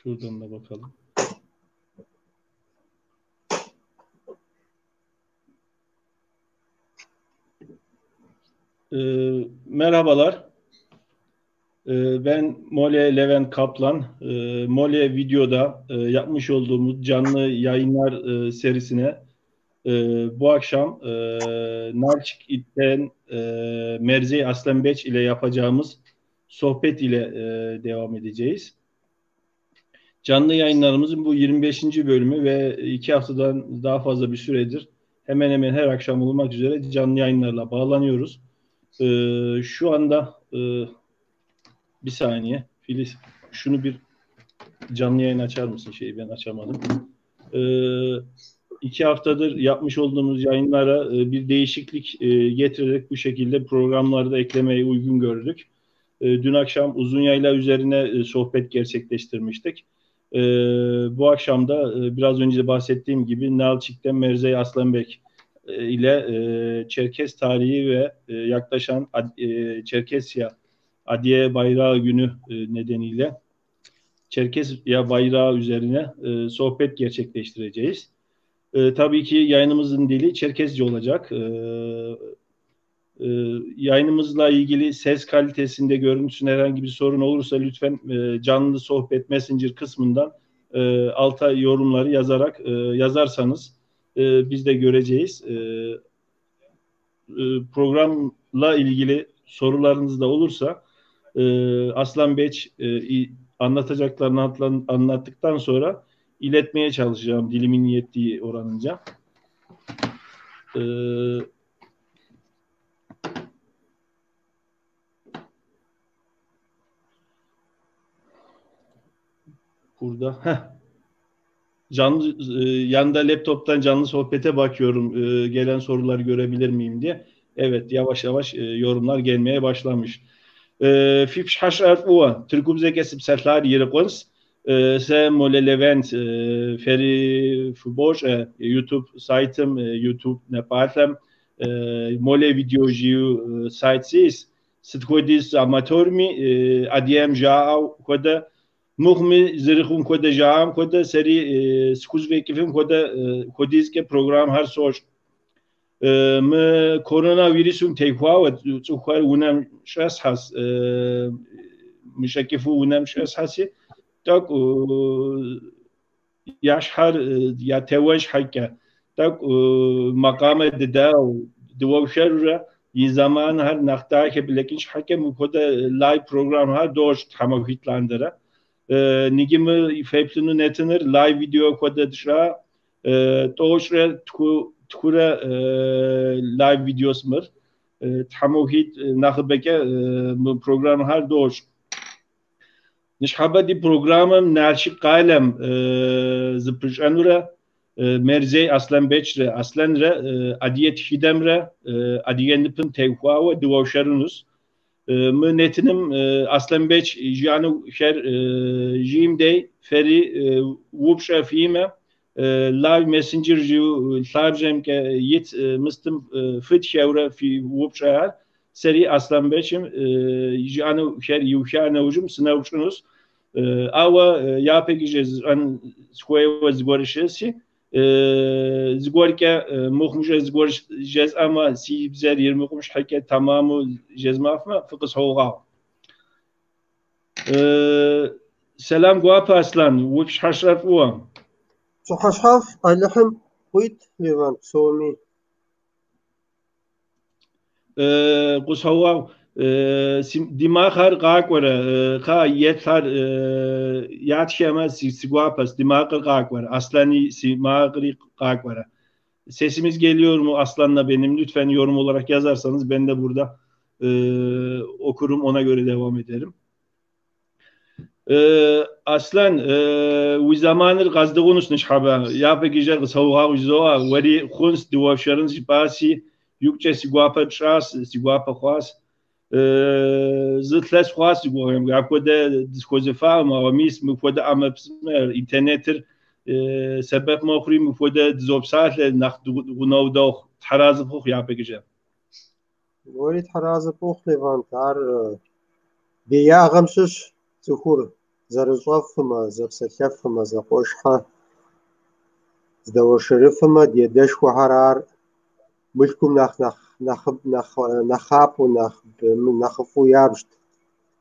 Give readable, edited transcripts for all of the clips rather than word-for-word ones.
Şuradan da bakalım. Merhabalar. Ben Mole Levent Kaplan. Mole Video'da yapmış olduğumuz canlı yayınlar serisine bu akşam Nalçik'ten Merzey Aslanbeç ile yapacağımız sohbet ile devam edeceğiz. Canlı yayınlarımızın bu 25. bölümü ve 2 haftadan daha fazla bir süredir hemen hemen her akşam olmak üzere canlı yayınlarla bağlanıyoruz. Şu anda bir saniye Filiz, şunu bir canlı yayın açar mısın? Şeyi ben açamadım. 2 haftadır yapmış olduğumuz yayınlara bir değişiklik getirerek bu şekilde programlarda eklemeyi uygun gördük. Dün akşam Uzunyayla üzerine sohbet gerçekleştirmiştik. Bu akşam da biraz önce bahsettiğim gibi Nalçik'ten Merzey Aslanbek ile Çerkes tarihi ve yaklaşan Çerkesya Adiye Bayrağı Günü nedeniyle Çerkesya Bayrağı üzerine sohbet gerçekleştireceğiz. Tabii ki yayınımızın dili Çerkesce olacak. Yayınımızla ilgili ses kalitesinde, görüntüsünde herhangi bir sorun olursa lütfen canlı sohbet messenger kısmından alta yorumları yazarak yazarsanız biz de göreceğiz. Programla ilgili sorularınız da olursa Aslan Beç anlatacaklarını anlattıktan sonra iletmeye çalışacağım dilimin yettiği oranınca. Burada canlı yanda laptop'tan canlı sohbete bakıyorum, gelen soruları görebilir miyim diye. Evet, yavaş yavaş yorumlar gelmeye başlamış. Fipş haşar uva Türkubze kesip sertler yeri kons se Mole Levent Feri Fuboş YouTube saytım YouTube nepalem Mole video jiu saytsiz sıtkodis amatör mi adiyem jao koda muhmi zırhum koda jaam koda seri skuzvekifim koda kodizke program her soş мы коронавирусым техуауэ цӏыхухэр унэм щӏэсхьэс мыщӏэкӏыфу унэм щӏэсхьэси тӏэкӏу я щхьэр ятеуэн щхьэкӏэ тӏэкӏу макъамэ дыдэу дыуэушэрурэ и зэманхэр нэхъ дахэ блэкӏын щхьэкӏэ мыпхуэдэ лайв программхэр дощӏ тхьэмахуитӏ лъандэрэ. Ниги мы феплъыну нэтыныр лайв видео хуэдэ дыщӏа тӏощӏрэ тхурэ лайв видеос мыр тхьэмахуитӏ нэхъыбэкӏэ мы программхэр дощӏ. Ныщхьэбэ ди программэм Налшык къалэм зыпыщӏэнурэ Мерзей Аслъэнбечрэ Аслъэнрэ Адыгэ тхыдэмрэ Адыгэ ныпым теухуауэ дыуэушэрынущ. Мы нэтыным Аслъэнбеч жиӏэнухэр жиӏэм дей фэри упщӏэ фиӏэмэ лайв мессенджер жиӏэу лъабжьэмкӏэ ит мыстым фытхэурэ фи упщӏэхэр сэри Аслъэнбечым жиӏэнухэр иуха нэужьым сынэупщӏынущ. Ауэ япэкӏи жезыӏэн схуейуэ зыгуэр щыси зыгуэркӏэ мыхъумыщӏэ зыгуэр жезӏэмэ си бзэр ирмыкъум щхьэкӏэ тэмэму жезмыӏэфмэ фыкъысхуогъэгъу. Сэлам гуапэ, Аслъэн, уи пщыхьэщхьэр фӏыуэ. Пщыхьэщхьэфӏ Алыхьым къуит, Леван, псоми. Къысхуогъэгъу, ди макъхэр къакӏуэрэ, кхъа еплъхэр ятхэмэ си гуапэщ, ди макъыр къакӏуэрэ, Аслъэни си макъри къакӏуэрэ. Sesimiz geliyor mu Aslan'la benim? Lütfen yorum olarak yazarsanız ben de burada okurum, ona göre devam ederim. Aslan, уи зэманыр къэздыгъунущ ныщхьэбэ. Япэкӏэ къысхуогъэгъу жызоӏэ, уэри хъунщ, дыуэршэрынщ жыпӏаси, икъукӏэ си гуапэ тщӏащ, си гуапэ хъуащ. Зы илъэс хъуащ си гугъэм, апхуэдэ дызыхуэзэфакъым, ауэ мис мыпхуэдэ ӏэмэпсымэ, интернетыр сэбэп мэхъури мыпхуэдэ дызопсалъэ, нэхъ гъунэгъу дохъу. Тхьэразэ пхухъу япэкӏэ. Уэри тхьэразэ пхухъу, Левант, ар беягъэм щыщ цӏыхур Зэрыщӏэфымэ, зэпсэлъэфымэ, зэкъуэшхьэ здэуэршэрыфымэ, ди адэшхуэхэр ар мылъкум нэхъ нэхъапӏэу, нэхъыфӏу ябжт.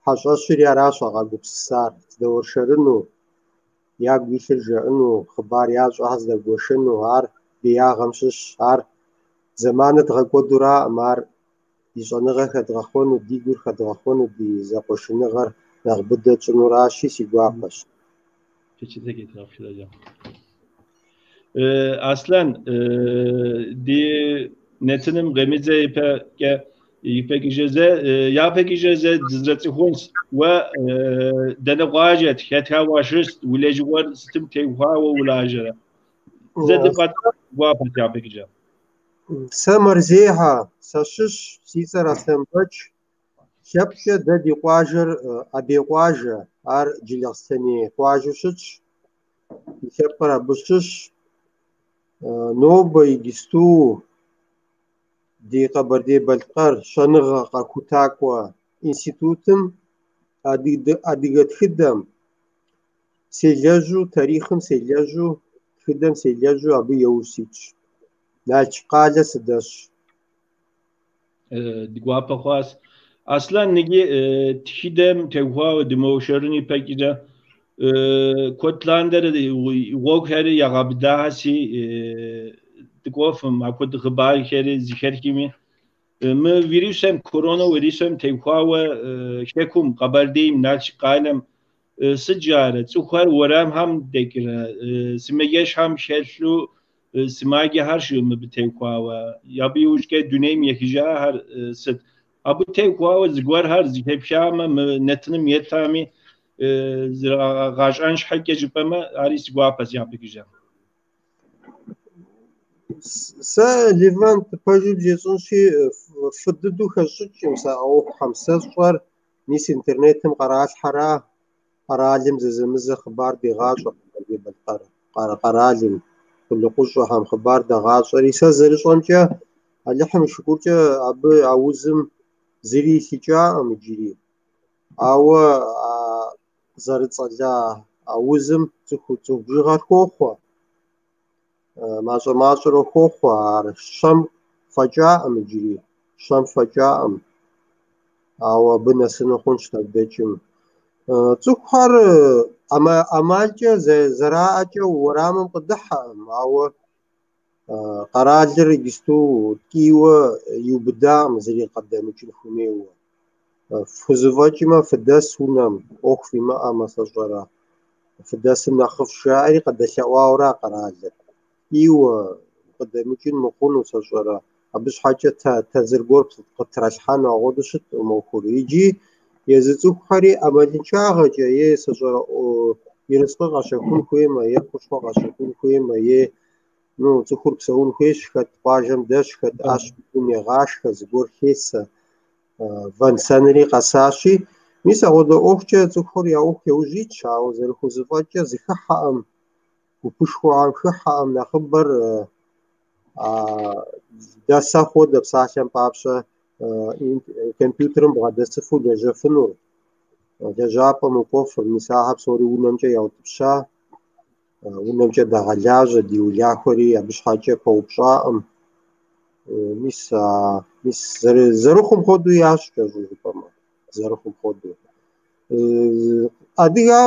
Хьэщӏэщри аращ къагупсысар: здэуэршэрыну, ягу илъыр жаӏэну, хъыбар ящӏэхэр зэдэгуэшэну. Ар беягъэм щыщ, ар зэманыр дгъэкӏуэдураӏым, ар ди щӏэныгъэр хэдгъэхъуэну, ди гур хэдгъэхъуэну, ди зэкъуэшыныгъэр нэхъ быдэ тщӏынуращи, си гуапэщ. Peçete getir hapşıracağım. Аслъэн, ди нэтыным къемыдзэ ипэкӏэ ипэкӏыжэ зэ япэкӏыжэ зэ дызэрыцӏыхунщ. Уэ дэнэ къуажэт, хэтха уащыщт, уи лэжьыгъэр сытым теухуауэ улажьэрэ? Зэ дыпӏэт гуапэт япэкӏыжэ. Сэ Мэрзейхьэ сащыщ, си цӏэр Аслъэнбэч. Лъэпкъкӏэ дэ ди къуажэр Абей къуажэ, ар Джылахъстэней къуажэу щытщ. Ди лъэпкъыр абы щыщ. Нобэ иджысту ди Къэбэрдей-Балъкъэр щӏэныгъэ къэхутакӏуэ институтым адыгэ тхыдэм селэжьу, тарихъым селэжьу, тхыдэм селэжьу абы яужь ситщ. Налшык къалэ сыдэсщ. Ди гуапэ хъуащ. Аслъэн, иджы тхыдэм теухуауэ дымыуэршэрын ипэкӏэ куэд лъандэрэ гъуэгухэри ягъэбыдаси дыкӏуэфым, апхуэдэ хъыбархэри зыхэтхми. Мы вирусым, коронавирусым теухуауэ хэкум, Къэбэрдейм, Налшык къалэм сыт жарэ? Цӏыхухэр уэрамхэм дэкӏрэ, сымаджэщхэм хэлъу сымаджэхэр щыӏэ мыбы теухуауэ. Абы иужькӏэ дунейм ехыжахэр сыт? Абы теухуауэ зыгуэрхэр зыхэпхамэ, мы нэтыным еплъами зрагъэщӏэн щхьэкӏэ жыпӏэмэ, ари си гуапэщ япэкӏыжэ. Сэ, Левант, пэжу бжесӏэнщи, фӏы дыдэу хэсщӏыкӏым сэ а ӏуэхухэм. Сэ сщӏэр мис интернетым къралъхьэра, къэралым зэзэмызэ хъыбар дегъащӏэ Къэбэрдей-Балъкъэр къэралым, къулыкъущӏэхэм хъыбар дагъащӏэри. Сэ зэрыщӏэмкӏэ, Алыхьым и шыкуркӏэ абы а узым зыри илъыкӏакъым иджыри. Ауэ а зэрыцӏэла а узым цӏыху бжыгъэр хохъуэ. Мащӏэ-мащӏэурэ хохъуэ, ар щэм фӏэкӏаӏым иджыри, щэм фӏэкӏаӏым. Ауэ абы нэсыну хъунщ тӏэкӏу дэкӏым. Цӏыхухэр ӏэмалкӏэ зэраӏэкӏэ уэрамым къыдыхьэкъым, ауэ къэралыр иджысту ткӏийуэ иубыдакъым зыри къыдэмыкӏын хуэмейуэ. Фхузэфӏэкӏмэ, фыдэс унэм, ӏуэху фимыӏэмэ, сэ сщӏэрэ, фыдэсым нэхъыфӏщ жаӏэри къыдэлъэӏуауэра къэралыр. Ткӏийуэ къыдэмыкӏын мыхъуну, сэ сщӏэрэ, абы щхьэкӏэ тазыр гуэр къытралъхьэну апхуэдэу щыткъым ӏуэхур. Иджы езы цӏыхухэри ӏэмалыншагъэкӏэ е сэ сщӏэрэ ерыскъы къащэхун хуеймэ, е хущхъуэ къащэхун хуеймэ, е ну цӏыхур псэун хуейщ, хэт къуажэм дэсщ, хэт ӏэщ егъашхэ, зыгуэр хесэ, вэн-сэнри къэсащи. Мис апхуэдэ ӏуэхукӏэ цӏыхур я ӏуэху яужь итщ, ауэ зэрыхузэфӏэкӏкӏэ зыхыхьэкъым, гупышхуэхэм хыхьэкъым, нэхъыбэр дэ сэ хуэдэ псалъэм папщӏэ компьютерым бгъэдэсыфу лэжьэфынур, лэжьапӏэм укӏуэфыр, мис ахэр псори унэмкӏэ яутӏыпща, унэмкӏэ дагъэлажьэ, ди улахуэри абы щхьэкӏэ паупщӏакъым. Мис мис зэрыхъум хуэдэу ящӏ, кӏэщӏу жыпӏэмэ, зэрыхъум хуэдэу. Адыгэ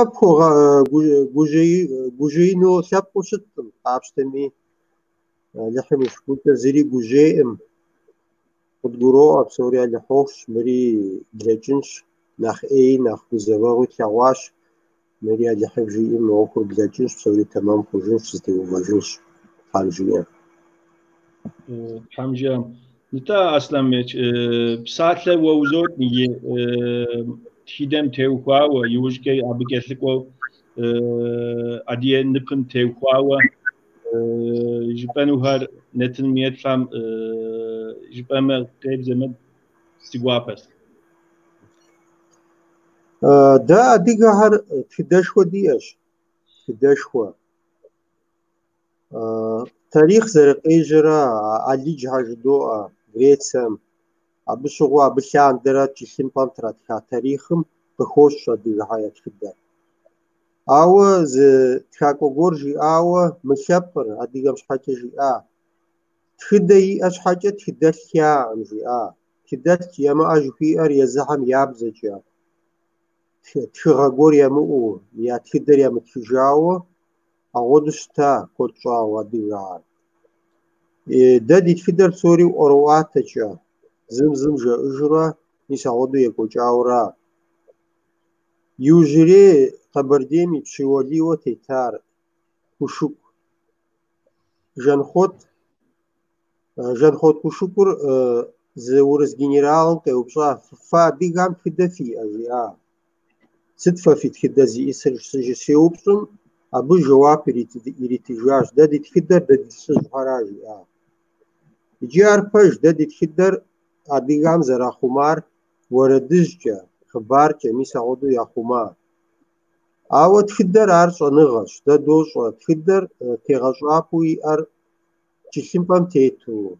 гужьеину лъэпкъыу щыткъым, къапщтэми, Алыхьым и шыкуркӏэ зыри гужьейкъым. Къыдгуроӏуэ, псори Алыхь ӏуэхущ, мыри блэкӏынщ, нэхъ ӏеи, нэхъ гузэвэгъуи тлъэгъуащ. Мыри Алыхьым жиӏэм мы ӏуэхур блэкӏынщ, псори тэмэм хъужынщ, зэтеувэжынщ, Тхьэм жиӏэм. Тхьэм жиӏэм. Нтӏэ, Аслъэнбэч, псалъэ уэ узот иджы тхыдэм теухуауэ, иужькӏэ абы кӏэлъыкӏуэу адыгэ ныпым теухуауэ жыпӏэнухэр нэтыным еплъам жыпӏэмэ къебзэмэ си гуапэщ. Дэ адыгэхэр тхыдэшхуэ диӏэщ, тхыдэшхуэ. Тарихъ зэрыкъежьэрэ алыджхэр жыдоӏэ Грецием, абы щыгъуэ абы лъандэрэ тхылъымпӏэм тратха тарихъым къыхощ адыгэхэр я тхыдэр. Ауэ зы тхакӏуэ гуэр жиӏауэ мы лъэпкъыр адыгэм щхьэкӏэ жиӏа. Тхыдэ иӏэ щхьэкӏэ тхыдэлъ яӏэм жиӏа. Тхыдэлъ ямыӏэ жыхуиӏэр езыхэм я бзэкӏэ. Тхыгъэ гуэр ямыӏэу, я тхыдэр ямытхыжауэ, агъуэду щыта куэд щӏауэ адыгэхэр. Дэ ди тхыдэр псори ӏуэрыӏуатэкӏэ, зым зым жаӏэжурэ, мис агъуэду екӏуэкӏауэра. Иужьрей Къэбэрдейм и пщы уэлийуэ тетар Кушыку. Жанхъуэт Кушыкур зы урыс генералым къеупщӏа: «Фэ адыгэм тхыдэ фиӏэ?» жиӏа. «Сыт фэ фи тхыдэ зиӏысыр?» щеупщӏым, абы жэуап иритыжащ: «Дэ ди тхыдэр дэ ди лӏыжьхьэра», жиӏа. Иджы ар пэж, дэ ди тхыдэр адыгэм зэрахъумар уэрэдыжькӏэ, хъыбаркӏэ, мис агъуэду яхъума. Ауэ тхыдэр ар щӏэныгъэщ, дэ дощӏэ тхыдэр тегъэщӏапӏэу иӏэр тхылъымпӏэм тету,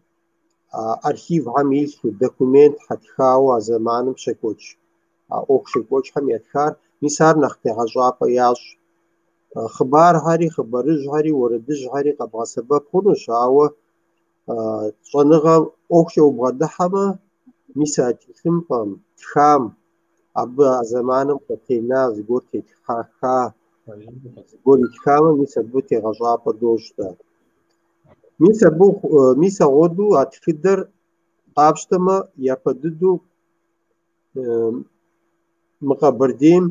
архивхэм илъу, документхэр тхауэ а зэманым щекӏуэкӏ, а ӏуэху щекӏуэкӏхэм ятхар, мис ар нэхъ тегъэщӏапӏэ ящӏ. Хъыбархэри, хъыбарыжьхэри, уэрэдыжьхэри къэбгъэсэбэп хъунущ, ауэ щӏэныгъэ ӏуэхукӏэ убгъэдыхьэмэ, мис а тхылъымпӏэм, тхам, абы а зэманым къытена, зыгуэр тетхаха, зыгуэр итхамэ, мис абы тегъэщӏапӏэ дощӏ дэ. Мис абы, мис агъуэду а тхыдэр къапщтэмэ, япэ дыдэу мы Къэбэрдейм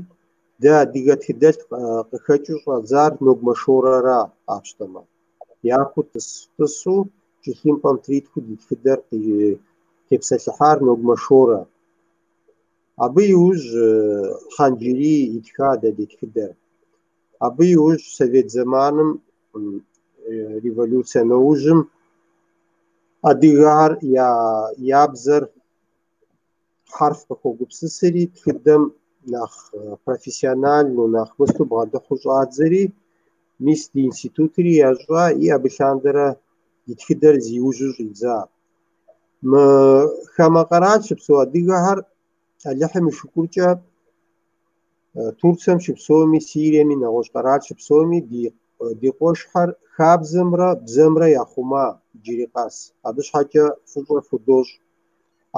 дэ адыгэ тхыдэлъ къыхэкӏыу щӏадзар Нэгумэ Шорэра къапщтэмэ. Япэу тӏысу тхылъымпӏэм тритхыу ди тхыдэр тепсэлъыхьар Нэгумэ Шорэ. Абы иужь Хъан-Джэрий итха дэ ди тхыдэр. Абы иужь совет зэманым, революцэ нэужьым адыгэхэр я бзэр хьэрф къыхуэгупсысри, тхыдэм нэхъ профессиональнэу, нэхъ мысту бгъэдыхьу щӏадзэри, мис ди институтри ящӏа, и абы лъандэрэ ди тхыдэр зиужьу щӏидза. Мы хамэ къэрал щыпсэу адыгэхэр Алыхьым и шыкуркӏэ Турцием щыпсэуми, Сириеми, нэгъуэщӏ къэрал щыпсэуми ди къуэшхэр хабзэмрэ бзэмрэ яхъума иджыри къэс. Абы щхьэкӏэ фӏыщӏэ фхудощӏ.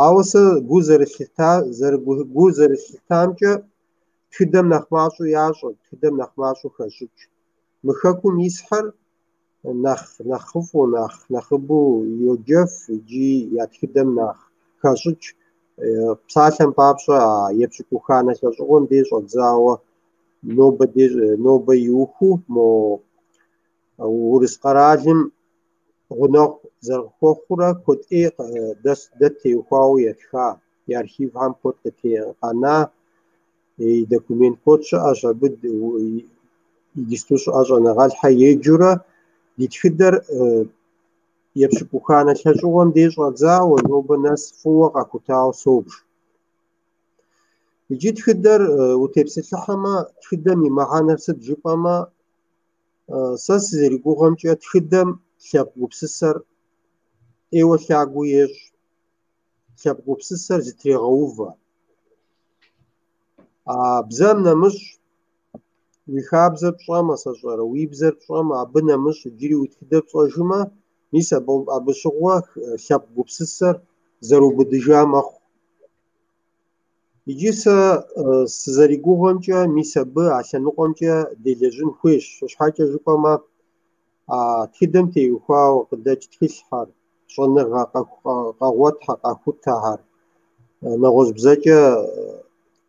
Ауэ сэ гу зэрылъытамкӏэ тхыдэм нэхъ мащӏэу ящӏэ, тхыдэм нэхъ мащӏэу хэщӏыкӏ. Мы хэкум исхэр нэхъыфӏу, нэхъыбэу йоджэф, иджы я тхыдэм нэхъ хэщӏыкӏ. Псалъэм папщӏэ, а епщыкӏуханэ лӏэщӏыгъуэм деж щӏэдзауэ нобэ иухыу мо урыс къэралым гъунэгъу зэрыхуэхъурэ куэд ӏей дэ теухуауэ ятха, и архивхэм куэд къытекъэна, и документ куэд щыӏэщ, абы иджысту щыӏэ щӏэныгъэлӏхэр еджэурэ ди тхыдэр епщыкӏуханэ лӏэщӏыгъуэм деж щӏэдзауэ нобэ нэс фӏыуэ къахутауэ собж. Иджы тхыдэр утепсэлъыхьэмэ, тхыдэм и мыхьэнэр сыт жыпӏэмэ, сэ сызэригугъэмкӏэ тхыдэм лъэпкъ гупсысэр ӏейуэ лъагэу ещӏ, лъэпкъ гупсысэр зытрегъэувэ. А бзэм нэмыщӏ уи хабзэр пщӏэмэ, сэ сщӏэрэ, уи бзэр пщӏэмэ, абы нэмыщӏ иджыри уи тхыдэр пщӏэжымэ, мис абы щыгъуэ лъэпкъ гупсысэр зэрыубыдыжа мэхъу. Иджы сэ сызэригугъэмкӏэ, мис абы а лъэныкъуэмкӏэ делэжьын хуейщ. Щхьэкӏэ жыпӏэмэ, а тхыдэм теухуауэ къыдэкӏ тхылъхэр, щӏэныгъэ къэгъуэтхэр, къахутэхэр, нэгъуэщӏ бзэкӏэ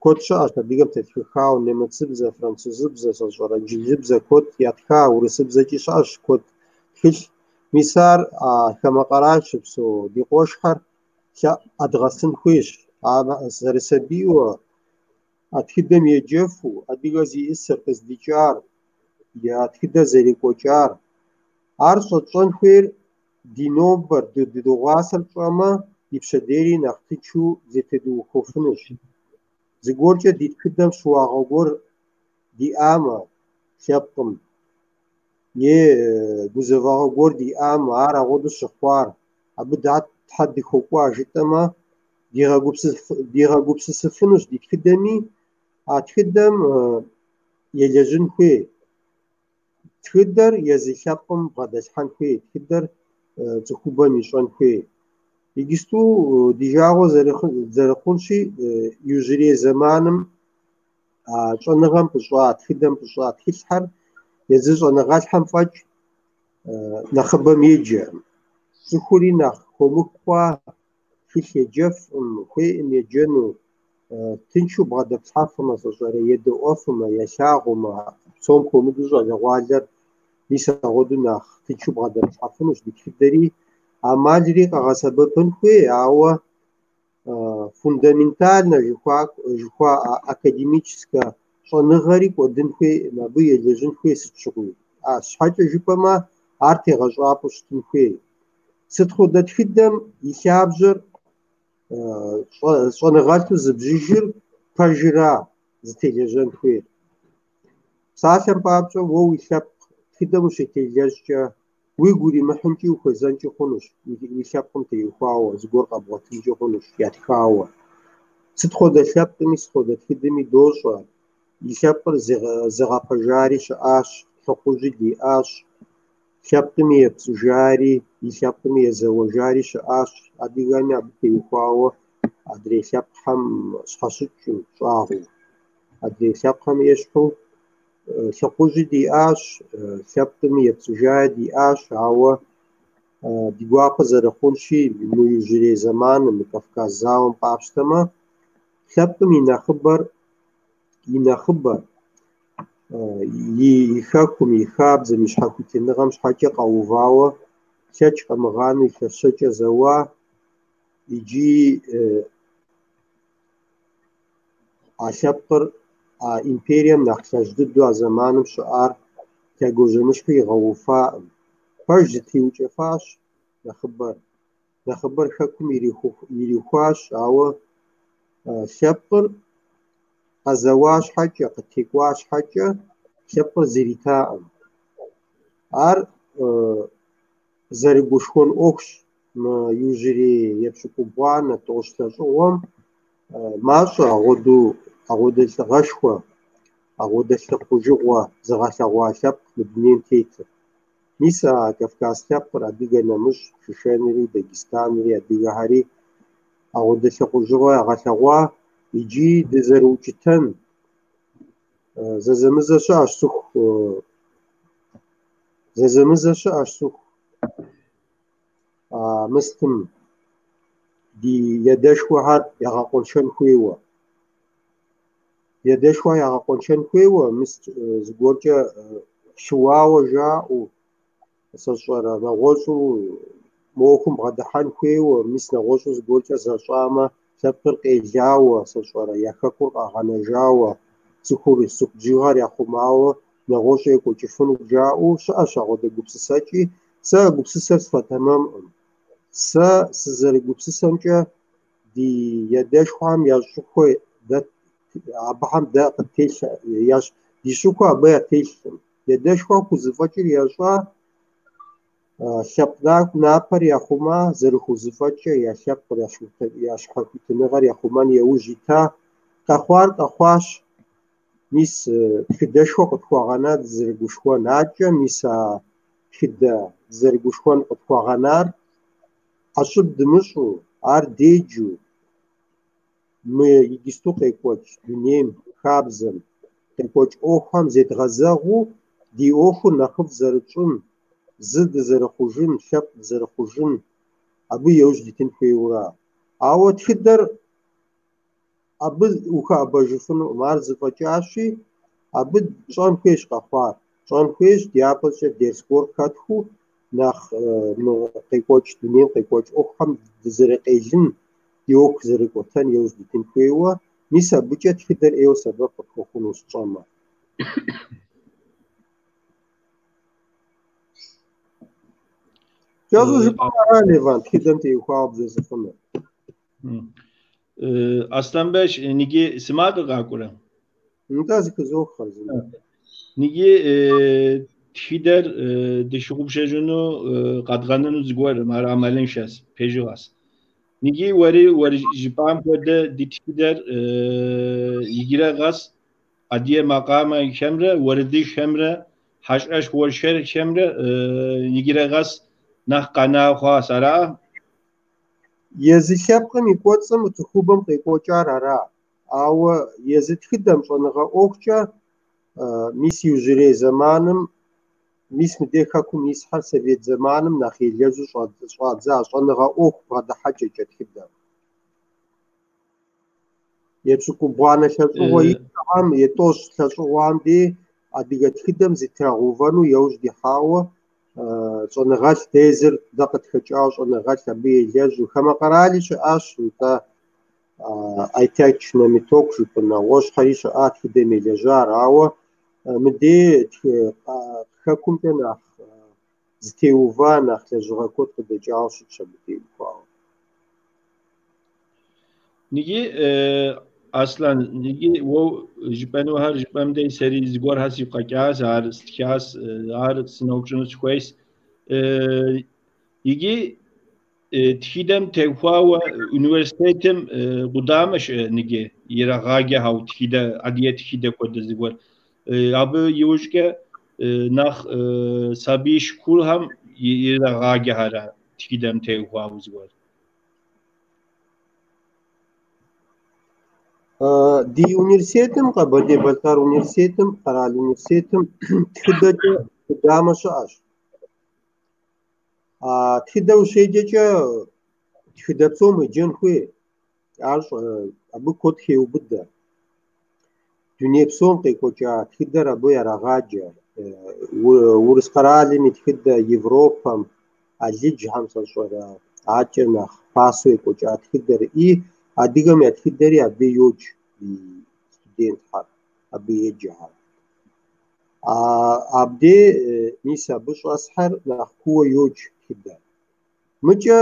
куэд щыӏэщ адыгэм тетхыхауэ, нэмыцыбзэ, французыбзэ, сэ сщӏэрэ, инджылызыбзэ куэд ятха, урысыбзэкӏи щыӏэщ куэд тхылъ. Мис ар а хамэ къэрал щыпсэу ди къуэшхэр лъэӏэдгъэсын хуейщ. Зэрысабийуэ а тхыдэм еджэфу, адыгэ зиӏысыр, къыздикӏар, я тхыдэр зэрекӏуэкӏар. Ар щӏэтщӏэн хуейр ди нобэр, ди дыгъуасэр тщӏэмэ, ди пщэдейри нэхъ тыншу зэтедухуэфынущ. Зыгуэркӏэ ди тхыдэм щыуагъэ гуэр диӏамэ, лъэпкъым, е гузэвэгъуэ гуэр диӏамэ, ар агъуэду щыхъуар, абы тхьэ дыхуэкӏуа жытӏэмэ, дигъэгупсысыфынущ ди тхыдэми. А тхыдэм елэжьын хуей. Тхыдэр езы лъэпкъым бгъэдэлъхьэн хуей, тхыдэр цӏыхубэм ищӏэн хуей. Иджысту ди жагъуэ зэрыхъунщи, иужьрей зэманым а щӏэныгъэм пыщӏа, тхыдэм пыщӏа тхылъхэр езы щӏэныгъэлӏхэм фӏэкӏ нэхъыбэм еджэкъым. Цӏыхури нэхъ хуэмыху хъуа, тхылъ еджэфӏым, хуейӏым еджэну, тыншу бгъэдэплъхьэфымэ, сэ сщӏэрэ, едэӏуэфымэ, ялъагъумэ, псом хуэмыдэу щӏалэгъуалэр мис апхуэдэу нэхъ тыншу бгъэдэплъхьэфынущ ди тхыдэри, ӏэмалри къэгъэсэбэпын хуей, ауэ фундаментальнэ жыхуаӏэ академическэ щӏэныгъэри кӏуэдын хуейкъым, абы елэжьын хуей сыт щыгъуи. Щхьэкӏэ жыпӏэмэ, ар тегъэщӏапӏэу щытын хуей. Сыт хуэдэ тхыдэм и лъабжьэр щӏэныгъэлӏу зыбжыжыр пэжыра зытелэжьэн хуейр? Псалъэм папщӏэ, уэ уи лъэпкъ тхыдэм ущытелэжькӏэ, уигу уримыхьынкӏи ухуэзэнкӏи хъунущ, уи лъэпкъым теухуауэ зыгуэр къэбгъуэтынкӏи хъунущ, ятхауэ. Сыт хуэдэ лъэпкъми, сыт хуэдэ тхыдэми дощӏэ, и лъэпкъыр зыгъэпэжари щыӏащ, лӏыхъужьи диӏащ, лъэпкъми епцӏыжари, и лъэпкъми езэуэжари щыӏащ. Адыгэми абы теухуауэ адрей лъэпкъхэм щхьэщыкӏыу, щӏагъуэу. Адрей лъэпкъхэм ещхьу лӏыхъужьи диӏащ, лъэпкъми епцӏыжаи диӏащ, ауэ ди гуапэ зэрыхъунщи, мы иужьрей зэманым, мы Кавказ зауэм къапщтэмэ, лъэпкъым и нэхъыбэр и хэкум, и хабзэм, и щхьэхуитыныгъэм щхьэкӏэ къэувауэ лъэкӏ къэмыгъанэу илъэс щэкӏэ зэуа, иджы а лъэпкъыр а империем нэхъ лъэщ дыдэу а зэманым щыӏар лъэгуажьэмыщхьу игъэуфаӏым. Пэж зэтриукӏэфащ нэхъыбэр. Нэхъыбэр хэкум ирихуащ, ауэ лъэпкъыр къэзэуа щхьэкӏэ, къытекӏуа щхьэкӏэ лъэпкъыр зритаӏым. Ар зэрыгушхуэн ӏуэхущ мы иужьрей епщыкӏубгъуанэ тӏощӏ лӏэщӏыгъуэм мащӏэ апхуэдэ лӏыгъэшхуэ, апхуэдэ лӏыхъужьыгъуэ зыгъэлъэгъуа лъэпкъ мы дунейм тетыр. Мис а Кавказ лъэпкъыр, адыгэ нэмыщӏ, Шэшэнри, Дагестанри, адыгэхэри апхуэдэ лӏыхъужьыгъуэ ягъэлъэгъуа, иджы дызэрыукӏытэн зэзэмызэ щыӏэщ цӏыху, мыстым ди адэшхуэхэр ягъэкъуэншэн хуейуэ. Ди адэшхуэхэр ягъэкъуэншэн хуейуэ, мис зыгуэркӏэ щыуауэ жаӏэу, сэ сщӏэрэ, нэгъуэщӏу мы ӏуэхум бгъэдыхьэн хуейуэ, мис нэгъуэщӏу зыгуэркӏэ зэщӏамэ, лъэпкъыр къелауэ, сэ сщӏэрэ, я хэкур къагъэнэжауэ, цӏыхур, цӏыху бжыгъэр яхъумауэ, нэгъуэщӏу екӏуэкӏыфыну жаӏэу щыӏэщ апхуэдэ гупсысэкӏи. Сэ а гупсысэр сфӏэтэмэмкъым. Сэ сызэрыгупсысэмкӏэ ди адэшхуэхэм я щӏыхуэ абыхэм дэ къыттелъ, ди щӏыхуэ абы ятелъкъым. Ди адэшхуэхэм хузэфӏэкӏыр ящӏа, лъэпкъ напэр яхъума, зэрыхузэфӏэкӏкӏэ я лъэпкъыр, я щхьэхуитыныгъэр яхъумэн яужь ита. Къэхъуар къэхъуащ. Мис тхыдэшхуэ къытхуагъэна дызэрыгушхуэн. Акӏэ мис а тхыдэ дызэрыгушхуэн къытхуагъэнар ӏэщӏыб дымыщӏу, ар деджу, мы иджысту къекӏуэкӏ дунейм, хабзэм, къекӏуэкӏ ӏуэхухэм зедгъэзэгъыу ди ӏуэхур нэхъыфӏ зэрытщӏын, зы дызэрыхъужын, лъэпкъ дызэрыхъужын, абы яужь дитын хуейуэра. Ауэ тхыдэр абы ухэӏэбэжыфынукъым, ар зэфӏэкӏащи, абы тщӏэн хуейщ къэхъуар. Тщӏэн хуейщ дяпэкӏэ дерс гуэр хэтхыу, нэхъ мы къекӏуэкӏ дунейм къекӏуэкӏ ӏуэхухэм дызэрыкъелын, ди ӏуэху зэрыкӏуэтэн яужь дитын хуейуэ. Мис абыкӏэ тхыдэр ӏейуэ сэбэп къытхуэхъунущ тщӏэмэ. Кӏэщӏу жыпӏэмэ ара, Леван, тхыдэм теухуауэ бжесӏэфынур? Аслъэнбэч, ниги си макъыр къакӏуэрэ? Нтӏэ, зэхызох хъарзынэ. Ниги тхыдэр дыщыгъупщэжыну къэдгъэнэну зыгуэрым, ар ӏэмалыншэщ, пэжыгъэщ. Ниги уэри жыпӏам хуэдэ ди тхыдэр иджырэ къэс Адыгэ макъамэхэмрэ уэрэдыжьхэмрэ хьэщӏэщ уэршэрхэмрэ иджырэ къэс нэхъ къэна хъуащ, ара? Езы лъэпкъым и кӏуэцӏым цӏыхубэм къекӏуэкӏар ара, ауэ езы тхыдэм щӏэныгъэ ӏуэхукӏэ мис иужьрей зэманым, мис мыдей хэкум исхэр совет зэманым нэхъ елэжьу щӏадза щӏэныгъэ ӏуэху бгъэдыхьэкӏэкӏэ тхыдэм. Епщыкӏубгъуанэ лӏэщӏыгъуэ икӏэхэм, етӏощӏ лӏэщӏыгъуэм дей адыгэ тхыдэм зытрагъэувэну яужь дихьауэ щӏэныгъэлӏ дэ езыр дэ къытхэкӏауэ щӏэныгъэлӏ абы елэжьу. Хамэ къэрали щыӏащ, нтӏэ, Айтэч, Намиток жыпӏэн, нэгъуэщӏхэри щыӏа тхыдэм елэжьар, ауэ мыдей хэкумкӏэ нэхъ зытеува, нэхъ лэжьыгъэ куэд къыдэкӏауэ щытщ абы теухуауэ. Ниги Аслъэн, ниги уэ жыпӏэнухэр жыпӏэм дей сэри зыгуэрхэр сигу къэкӏащ, ар стхащ, ар сыноупщӏыну сыхуейщ. Иджы тхыдэм теухуауэ университетым къудамэ щыӏэ ниги ирагъаджэхэу тхыдэ, адыгэ тхыдэ хуэдэ зыгуэр. Абы иужькӏэ нэхъ сабий школхэм ирагъаджэхэрэ тхыдэм теухуауэ зыгуэр. Ди университетым, Къэбэрдей-Балъкъэр университетым, къэрал университетым тхыдэкӏэ къудамэ щыӏэщ. Тхыдэ ущеджэкӏэ тхыдэ псом уеджэн хуей, ар абы куэд хеубыдэ. Дуней псом къекӏуэкӏа тхыдэр абы ярагъаджэ. Урыс къэралым и тхыдэ, Европэм, Алыджхэм сэ сщӏэрэ, акӏэ нэхъ пасэу екӏуэкӏа тхыдэр и адыгэм я тхыдэри абы йодж ди студентхэр, абы еджэхэр. Абдей мис абы щӏэсхэр нэхъ кууэ йодж тхыдэр. Мыкӏэ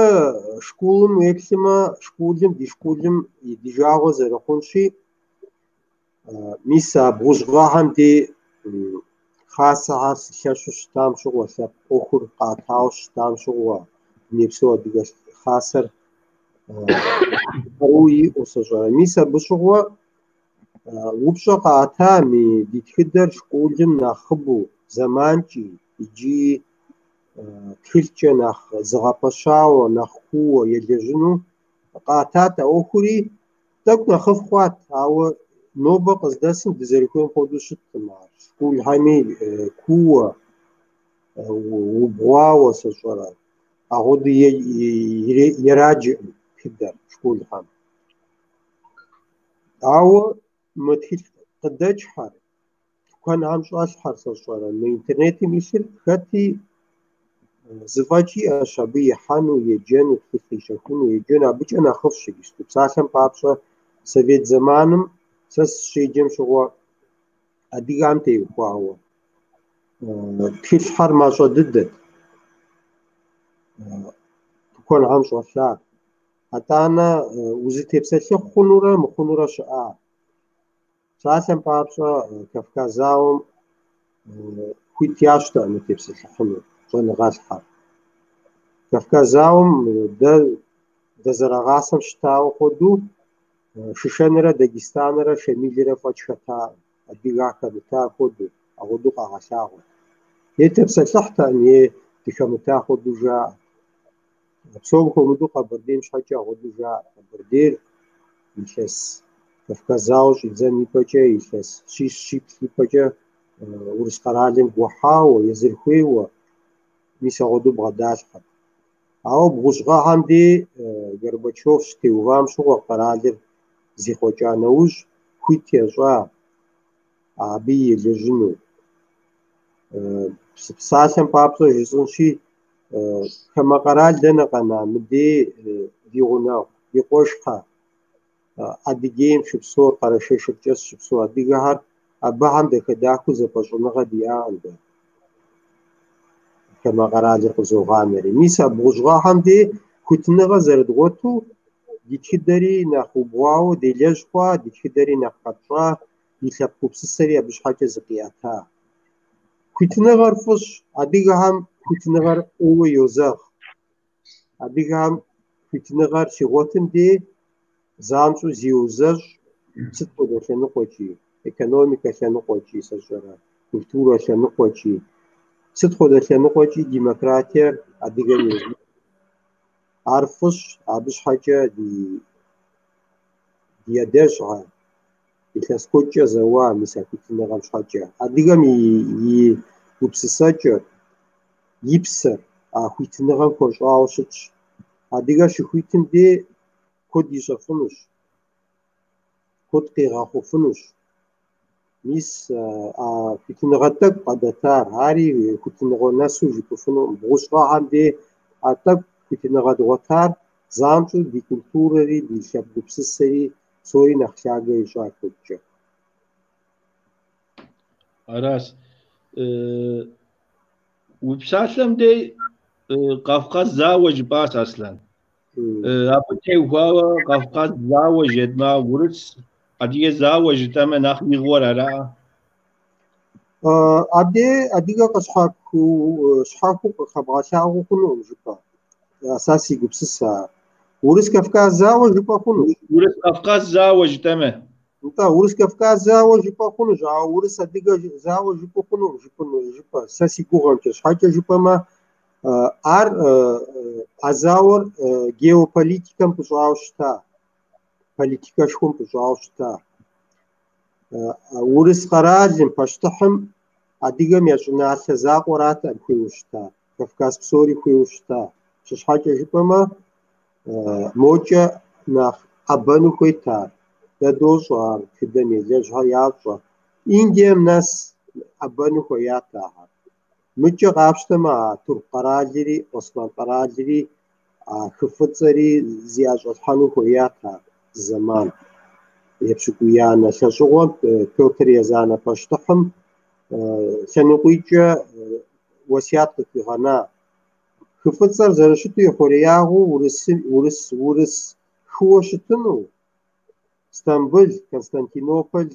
школым уеплъымэ, школым, ди школым ди жагъуэ зэрыхъунщи, мис а бгъущӏ гъэхэм дей хасэхэр лъэщу щытам щыгъуэ, лъэпкъ ӏуэхур къатауэ щытам щыгъуэ, дунейпсо адыгэ хасэр къару иӏэу сэ сщӏэрэ. Мис абы щыгъуэ упщӏэ къаӏэтами, ди тхыдэр школым нэхъыбэу зэманкӏи иджы тхылъкӏэ нэхъ зэгъэпэщауэ, нэхъ кууэ елэжьыну къаӏэтат а ӏуэхури, тӏэкӏу нэхъыфӏ хъуат, ауэ нобэ къыздэсым дызэрыхуейм хуэдэу щыткъым ар. Школхэми кууэ, убгъуауэ сэ сщӏэрэ, апхуэдэу ираджэкъым тхыдэр школхэм. Ауэ мы тхылъ къыдэкӏхэр, тыкуэнхэм щӏэлъхэр сэ сщӏэрэ, мы интернетым илъыр хэти зэфӏэкӏ иӏэщ абы ихьэну, еджэну, тхылъ къищэхуну, еджэну, абыкӏэ нэхъыфӏщ иджыпсту. Псалъэм папщӏэ, совет зэманым сэ сыщеджэм щыгъуэ адыгэм теухуауэ тхылъхэр мащӏэ дыдэт, тыкуэнхэм щӏэлъар. Атӏанэ узытепсэлъыхь хъунурэ мыхъунурэ щыӏа. Псалъэм папщӏэ, Кавказ зауэм хуит ящӏтэкъым утепсэлъыхьыну щӏэныгъэлӏхэр. Кавказ зауэм дэ дызэрагъасэм щытауэ хуэдэу Шэшэнрэ Дагестанрэ Шамилрэ фӏэкӏ хэтакъым, адыгэ хэмыта хуэдэу, апхуэдэу къагъэлъагъуэрт. Е тепсэлъыхьтэкъым, е дыхэмыта хуэдэу жаӏэрт. Псом хуэмыдэу Къэбэрдейм щхьэкӏэ апхуэдэу жаӏэрт. Къэбэрдейр илъэс Кавказ зауэ щӏидзэн ипэкӏэ, илъэс 100-120 ипэкӏэ урыс къэралым гухьауэ, езыр хуейуэ, мис апхуэдэу бгъэдалъхьэрт. Ауэ бгъущӏ гъэхэм дей Горбачев щытеувам щыгъуэ къэралыр зихъуэкӏа нэужь хуит ящӏа абы елэжьыну. Псалъэм папщӏэ жысӏэнщи, хамэ къэрал дэнэ къэна, мыдей ди гъунэгъу, ди къуэшхьэ, Адыгейм щыпсэур, Къэрэшей-Шэрджэс щыпсэу адыгэхэр абыхэм дахэ-дахэу зэпэщӏыныгъэ диӏакъым дэ. Хамэ къэралыр къызогъанэри. Мис а бгъущӏ гъэхэм дей хуитыныгъэ зэрыдгъуэту ди тхыдэри нэхъ убгъуауэ делэжь хъуа, ди тхыдэри нэхъ къэтщӏа, ди лъэпкъ гупсысэри абы щхьэкӏэ зыкъиӏэта. Хуитыныгъэр фӏыщ, адыгэхэм хуитыныгъэр ӏейуэ йозэгъ. Адыгэхэм хуитыныгъэр щигъуэтым дей занщӏэу зиузэщӏ, сыт хуэдэ лъэныкъуэкӏи, Экономикэ лъэныкъуэкӏи, сэ сщӏэрэ, культурэ лъэныкъуэкӏи, сыт хуэдэ лъэныкъуэкӏи демократиер адыгэм езым. Ар фӏыщ, абы щхьэкӏэ ди адэжьхэр илъэс куэдкӏэ зэуа мис а хуитыныгъэм щхьэкӏэ. Адыгэм и гупсысэкӏэр, и псэр а хуитыныгъэм хуэщӏауэ щытщ. Адыгэр щыхуитым дей куэд ищӏэфынущ, куэд къигъэхъуфынущ. Мис а хуитыныгъэ тӏэкӏу къадатар, ари хуитыныгъэ нэсу жыпӏэфынукъым. Бгъущӏ гъэхэм дей а тӏэкӏу хуитыныгъэ дгъуэтар занщӏэу ди культурэри, ди лъэпкъ гупсысэри псори нэхъ лъагэ ищӏа куэдкӏэ. Аращ. Уи псалъэм дей Кавказ зауэ жыпӏащ, Аслъэн. Абы теухуауэ Кавказ зауэ жедма, урыс адыгэ зауэ жытӏэмэ нэхъ игъуэр ара? Абдей адыгэ къыщхьэхуу къыхэбгъэлъагъуэ хъунукъым жыпӏэ. Сэ си гупсысэ ар. Урыс-Кавказ зауэ жыпӏэ хъунущ. Урыс-Кавказ зауэ жытӏэмэ. Нтӏэ, Урыс-Кавказ зауэ жыпӏэ хъунущ, ауэ урыс-адыгэ зауэ жыпӏэ хъунукъым жыпӏэ. Сэ си гугъэмкӏэ, щхьэкӏэ жыпӏэмэ, ар а зауэр геополитикэм пыщӏауэ щыта, политикэшхуэм пыщӏауэ щыта. Урыс къэралым, пащтыхьым адыгэм я щӏыналъэ закъуэратэкъым хуейуэ щыта, Кавказ псори хуейуэ щыта. Щхьэкӏэ жыпӏэмэ, мокӏэ нэхъ ӏэбэну хуейт ар. Дэ дощӏэ ар, тхыдэм елэжьхэр ящӏэ. Индием нэс ӏэбэну хуеят ахэр. Мыкӏэ къапщтэмэ, а Тырку къэралри, Осман къэралри, а хы Фӏыцӏэри зыӏэщӏэлъхьэну хуеят ар зэман. Епщыкӏуиянэ лӏэщӏыгъуэм Петр Езанэ пащтыхьым лъэныкъуитӏкӏэ уэсят къыхуигъэна. Хы Фӏыцӏэр зэрыщыту ихъуреягъыу урыс хыуэ щытыну, Стамбул, Константинополь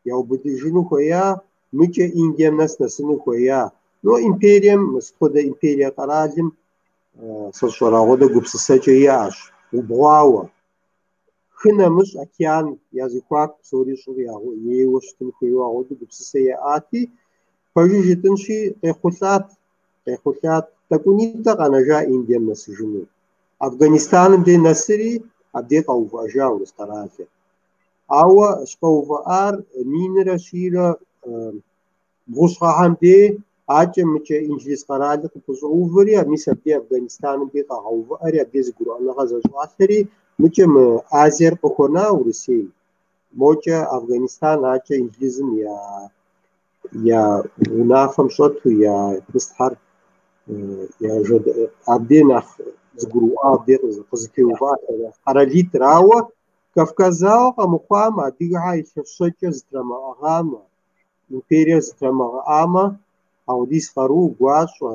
яубыдыжыну хуея, мыкӏэ Индием нэс нэсыну хуея. Но империем, сыт хуэдэ империе къэралым сэ сщӏэрэ апхуэдэ гупсысэкӏэ иӏэщ, убгъуауэ. Хы нэмыщӏ океан я зэхуаку псори щӏыр ейуэ щытын хуейуэ апхуэдэ гупсысэ яӏати, пэжу жытӏынщи, къехъулӏат. Тӏэкӏунитӏэ къэнэжа Индием нэсыжыну. Афганистаным дей нэсри, абдей къэувыӏэжа урыс къэралыр. Ауэ щыкъэувыӏар 1130 гъэхэм дей акӏэ мыкӏэ инджылыз къэралыр къыпэщӏэувэри, мис абдей Афганистаным дей къагъэувыӏэри, абдей зэгурыӏуэныгъэ зэщӏалъэри, мыкӏэ мы Азиер къыхуэна Урысейм, мокӏэ Афганистан акӏэ Инджылызым я унафэм щӏэту, я мыстхьэр, абдей нэхъ зэгурыӏуа, абдей къызэтеува къэралитӏыр. Ауэ Кавказ зауэ къэмыхъуамэ, адыгэхэр илъэс щэкӏэ зэтрамыӏыгъамэ, империер зэтрамыгъэӏамэ, апхуэдиз къару, гуащӏэ,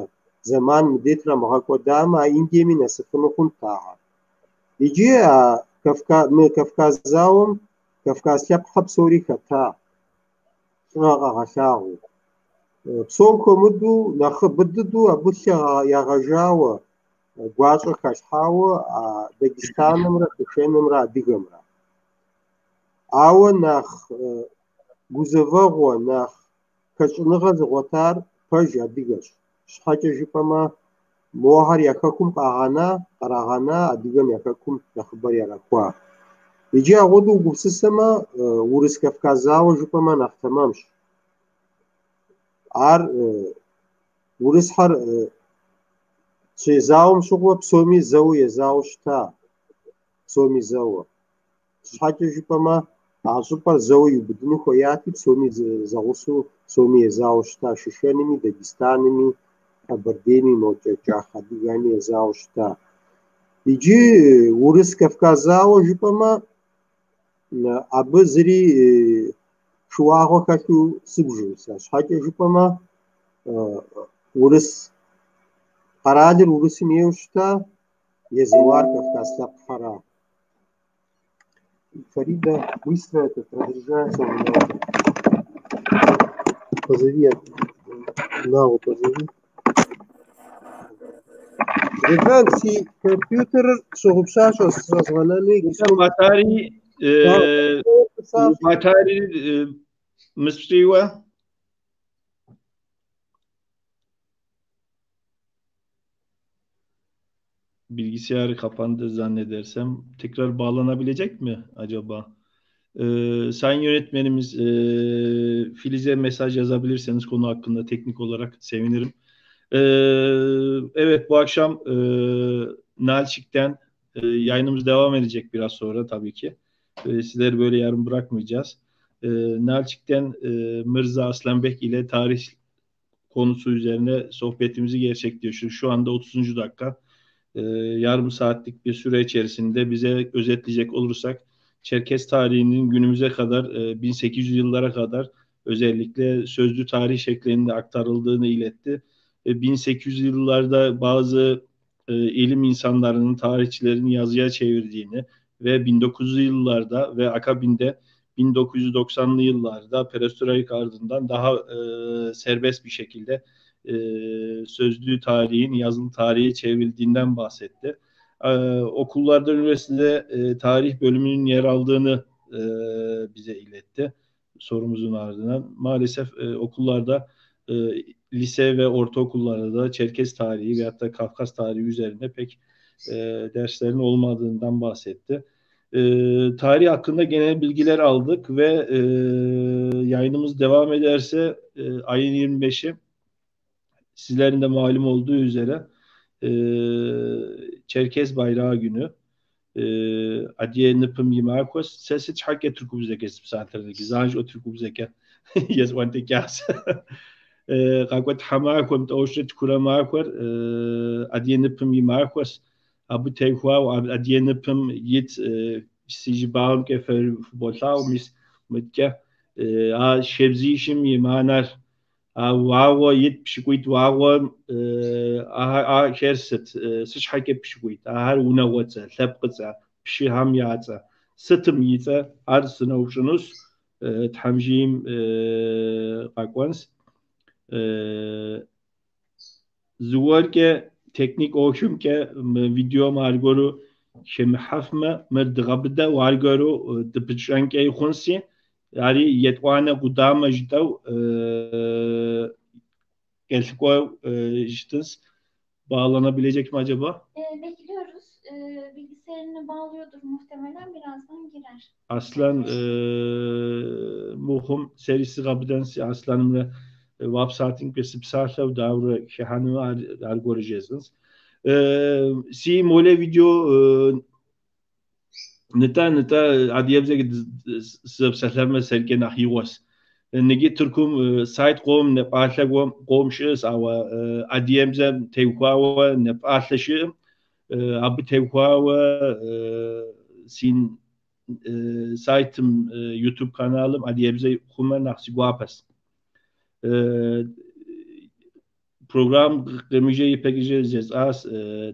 зэман мыдей трамыгъэкӏуэдамэ, а Индиеми нэсыфыну хъунт ахэр. Иджы мы Кавказ зауэм Кавказ лъэпкъхэр псори хэта, лӏыгъэ къагъэлъагъуэу. Псом хуэмыдэу, нэхъыбэ дыдэу абы лъы ягъэжауэ, гуащӏэ халъхьауэ а Дагестанымрэ Шэшэнымрэ адыгэмрэ. Ауэ нэхъ гузэвэгъуэ, нэхъ хэщӏыныгъэ зыгъуэтар пэж адыгэщ. Щхьэкӏэ жыпӏэмэ, мохэр я хэкум къагъэна, кърагъэна, адыгэм я хэкум нэхъыбэр ярахуа. Иджы апхуэдэу угупсысэмэ, Урыс-Кавказ зауэ жыпӏэмэ нэхъ тэмэмщ. Ар урысхэр щезауэм щыгъуэ псоми зэуэ езауэ щыта, псоми зэуэ. Щхьэкӏэ жыпӏэмэ, а щӏыпӏэр зэуэ иубыдыну хуеяти, псоми зэгъусэу, псоми езауэ щыта. Шэшэнми, Дагестанми, Къэбэрдейми, мокӏэ кӏах адыгэми езауэ щыта. Иджы Урыс-Кавказ зауэ жыпӏэмэ, абы зыри шыуагъэ хэлъу сыбжу сэ. Щхьэкӏэ жыпӏэмэ, урыс къэралыр урысым ейуэ щыта, езэуар Кавказ лъэпкъхэра. Фарида, быстро этот разряжается у меня. Позови, Наву позови. Ребят, си компьютерыр щыгъупщащ щӏэзгъэнэну. Батари, батари. Мыспщӏийуэ? Bilgisayarı kapandı zannedersem. Tekrar bağlanabilecek mi acaba? Sayın yönetmenimiz Filiz'e mesaj yazabilirseniz konu hakkında teknik olarak sevinirim. Evet, bu akşam Nalçik'ten yayınımız devam edecek biraz sonra tabii ki. Sizleri böyle yarım bırakmayacağız. Nalçik'ten Mirza Aslanbek ile tarih konusu üzerine sohbetimizi gerçekleştiriyoruz. Şu anda 30. dakika. Yarım saatlik bir süre içerisinde bize özetleyecek olursak Çerkes tarihinin günümüze kadar 1800 yıllara kadar özellikle sözlü tarih şeklinde aktarıldığını iletti. 1800 yıllarda bazı ilim insanlarının, tarihçilerin yazıya çevirdiğini ve 1900 yıllarda ve akabinde 1990'lı yıllarda perestroika ardından daha serbest bir şekilde sözlü tarihin yazılı tarihe çevrildiğinden bahsetti. Okullarda, üniversitede tarih bölümünün yer aldığını bize iletti sorumuzun ardından. Maalesef okullarda, lise ve ortaokullarda da Çerkes tarihi veyahut da Kafkas tarihi üzerinde pek derslerin olmadığından bahsetti. Tarih hakkında genel bilgiler aldık ve yayınımız devam ederse ayın 25'i sizlerin de malum olduğu üzere Çerkez Bayrağı Günü. Adiye nıpım yimakos sesi çhakke Türkubzeke saatlerindeki zanj o Türkubzeke yazvantekas къакӏуэт тхьэмахуэм тӏэущрэ тхурэ махуэр адыгэ ныпым и махуэщ. Абы техуауэ адыгэ ныпым ит си жыбагъымкӏэ фыболъагъу мис мыткӏэ а шэбзищым и мыхьэнэр а вагъуэ ит пщыкӏуитӏ вагъуэм ахэр сыт сыт щхьэкӏэ пщыкӏуитӏ ахэр унагъуэцӏэ, лъэпкъыцӏэ, пщыхэм я цӏэ, сытым и цӏэ ар сыноупщӏынущ Тхьэмжийм къэкӏуэнщ. Зыгуэркӏэ техник ӏуэхумкӏэ мы видеом аргуэру хэмыхьэфмэ, мыр дыгъэбыдэу аргуэру дыпытщӏэнкӏэ хъунси, ари етӏуанэ къудамэ жытӏэу кӏэлъыкӏуэу щытынщ. Bağlanabilecek mi acaba? Bekliyoruz. Bilgisayarını bağlıyordur muhtemelen. Birazdan girer. Aslan muhum serisi gabıdan Aslanımla веб-сайтым сыпсалъэу дауэрэ хыхьэну аргуэру жесӏэнщ. Си молэ видео нытӏэ адыгэбзэкӏэ сызэпсэлъэмэ сэркӏэ нэхъ игъуэс. Ныги Тыркум сайт къом нэпӏалъэ къом щыӏэщ, ауэ адыгэбзэм теухуауэ нэпӏалъэ щыӏэм. Абы теухуауэ си сайтым, YouTube каналым адыгэбзэ хъумэ нэхъ си гуапэщ. Программ къемыжьэ ипэкӏэ жесӏащ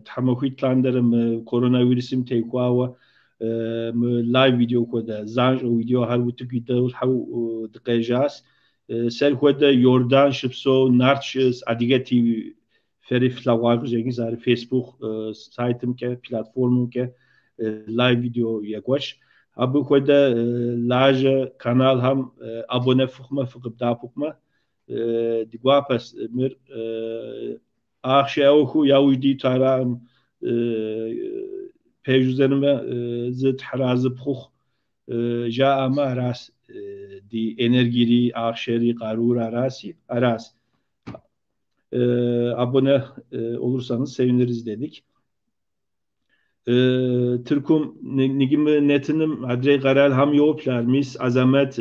тхьэмахуитӏ лъандэрэ мы коронавирусым теухуауэ мы лайв видео хуэдэ занщӏэу видеохэр утыку идолъхьэу дыкъежьащ. Сэр хуэдэ Йордан щыпсэу Нарт щыӏэщ, Адыгэ ТВ фэри флъэгъуа къыщӏэкӏынщ, ар Facebook сайтымкӏэ, платформымкӏэ лайв видео екӏуэкӏ. Абы хуэдэ лажьэ каналхэм абонэ фыхъумэ, фыкъыбдапыкъумэ, ди гуапэщ мыр ахъшэ ӏуэхуу яужь диту араӏым пэжу зэрымэ зы тхьэразы пхъухъу жаӏэмэ аращ ди энергиери, ахъшэри, къарур араси, аращ. Abone olursanız seviniriz dedik. Тыркум нигимы нэтыным адрей къэралхэм йоплъ мис Азэмэт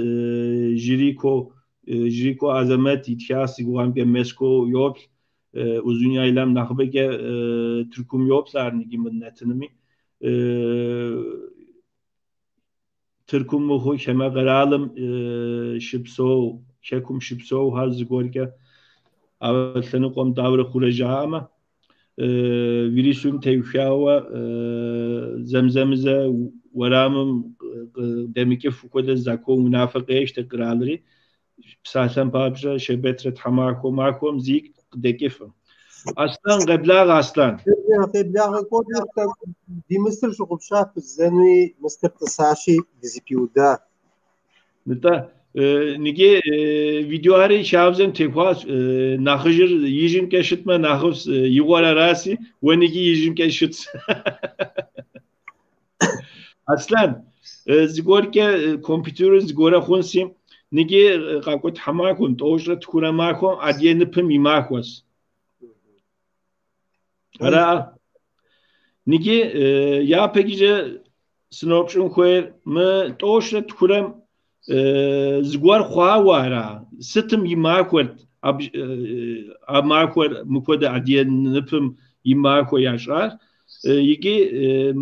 Жирико Азэмэт итхащ си гугъэмкӏэ Мэзкуу йоплъ, Узуняйлэм нэхъыбэкӏэ Тыркум йоплъ ар нигимы нэтыными. Тыркум мыхъуу хамэ къэралым щыпсэу, хэкум щыпсэухэр зыгуэркӏэ а лъэныкъуэм дауэрэ хъурэ жаӏэмэ, вирусым теухуауэ зэмзэмызэ уэрамым дэмыкӏыф хуэдэ закон унафэ къещтэ къэралри, псалъэм папщӏэ щэбэтрэ тхьэмахуэ махуэм зикӏ къыдэкӏыфым. Аслъэн, къеблагъэ, Аслъэн. Къеблагъэ кӏуэдыр ди мыстыр щыгъупща пызэнуи, мыстыр тӏысащи дызэпиуда. Нытӏэ, Ныджы видеохэри хабзэм техуащ, нэхъыжьыр ижьымкӏэ щытмэ нэхъыфӏщ, игъуэр араси, уэ ныджы ижьымкӏэ щытщ. Аслъэн, зыгуэркӏэ компьютерыр зыгуэрэ хъунси, ныджы къакӏуэ тхьэмахуэм, 92 махуэм Адыгэ ныпым и махуэщ. Ара? Ныджы япэкӏэ сыноупщӏын хуейр мы 92-м зыгуэр хъуауэ ара? Сытым и махуэрт а махуэр мыпхуэдэ Адыгэ ныпым и махуэ ящӏар? Икӏи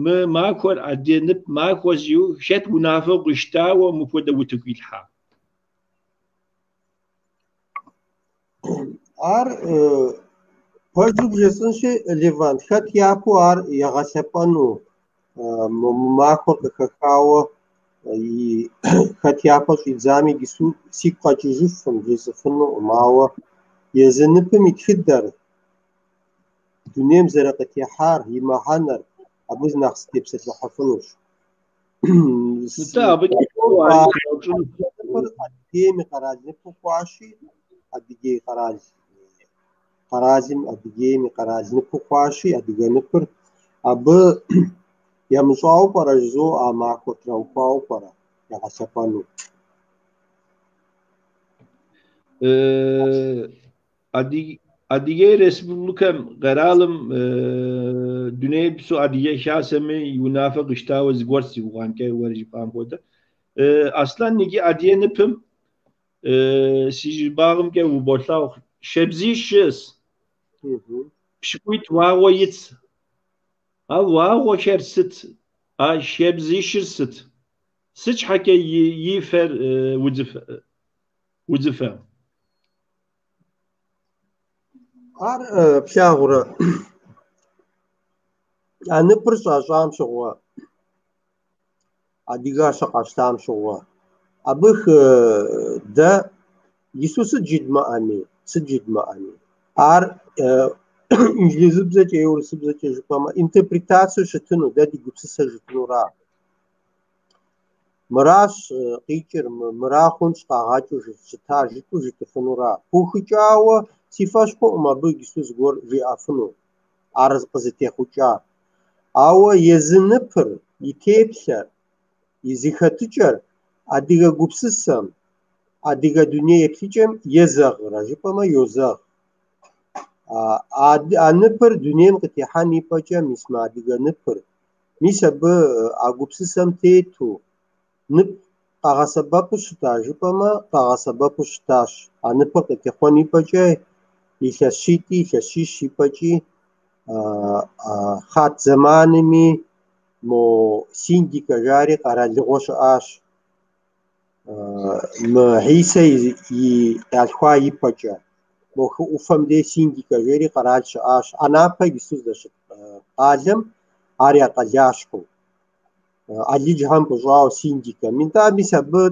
мы махуэр Адыгэ нып махуэ жиӏэу хэт унафэу къищтауэ мыпхуэдэ утыку илъхьа? Ар пэжу бжесӏэнщи, Леван, хэт япэу ар ягъэлъэпӏэну мы махуэр къыхэхауэ и хэт япэ щӏидзами иджыпсту сигу къэкӏыжыфкъым, бжесӏэфынукъым, ауэ езы ныпым и тхыдэр, дунейм зэрыкъытехьар, и мыхьэнэр, абы нэхъ сытепсэлъыхьыфынущ. Нтӏэ, абыкӏэ ныпыр Адыгейм и къэрал ныпу хъуащи, Адыгей къэрал къэралым Адыгейм и къэрал ныпу хъуащи, адыгэ ныпыр абы ямыщӏауэ пӏэрэ жызоӏэ, а махуэр траухуауэ пӏэрэ ягъэлъэпӏэну? Адыгей Республикэм, къэралым, дунейпсо Адыгэ Хасэми и унафэ къищтауэ зыгуэр си гугъамкӏэ уэри жыпӏам хуэдэ. Аслъэн, иджы Адыгэ ныпым си щӏыбагъымкӏэ уболъагъу шабзищ щыӏэщ. Пщыкӏуитӏ вагъуэ итщ. А вагъуэхэр сыт? А шабзищыр сыт? Сыт щхьэкӏэ и фэр удзыфэ? Ар плъагъурэ, а ныпыр щӏащӏам щыгъуэ, адыгэ щыкъащтам щыгъуэ, абы дэ иджыпсту сыт жыдмыӏэми, сыт жыдмыӏэми, ар инджылызыбзэкӏэ е урысыбзэкӏэ жыпӏэмэ, интерпретацию щытыну, дэ ди гупсысэ жытынура. Мыращ къикӏыр, мыра хъунщ къагъэкӏыу щыта жытӏэу жытӏыфынура. Пыухыкӏауэ си фӏэщ хъукъым абы иджыпсту зыгуэр жиӏэфыну, ар къызытехъукӏар. Ауэ езы ныпыр, и теплъэр, и зэхэтыкӏэр адыгэ гупсысэм, адыгэ дуней еплъыкӏэм езэгърэ жыпӏэмэ йозэгъ. А ныпыр дунейм къытехьэн ипэкӏэ, мис мы адыгэ ныпыр, мис абы а гупсысэм тету нып къагъэсэбэпу щыта жыпӏэмэ, къагъэсэбэпу щытащ. А ныпыр къытехъуэн ипэкӏэ илъэс щитӏи, илъэс щищ ипэкӏи хъат зэманми мо Синдикэ жари къэралыгъуэ щыӏащ. Мы Хьисэ и къалъхуа ипэкӏэ, мо хы ӏуфэм дей Синдикэ жери къэрал щыӏащ. Анапэ иджыпсту здэщыт къалэм ар я къалащхьэу. Алыджхэм пыщӏауэ Синдикэ. Нтӏэ, мис абы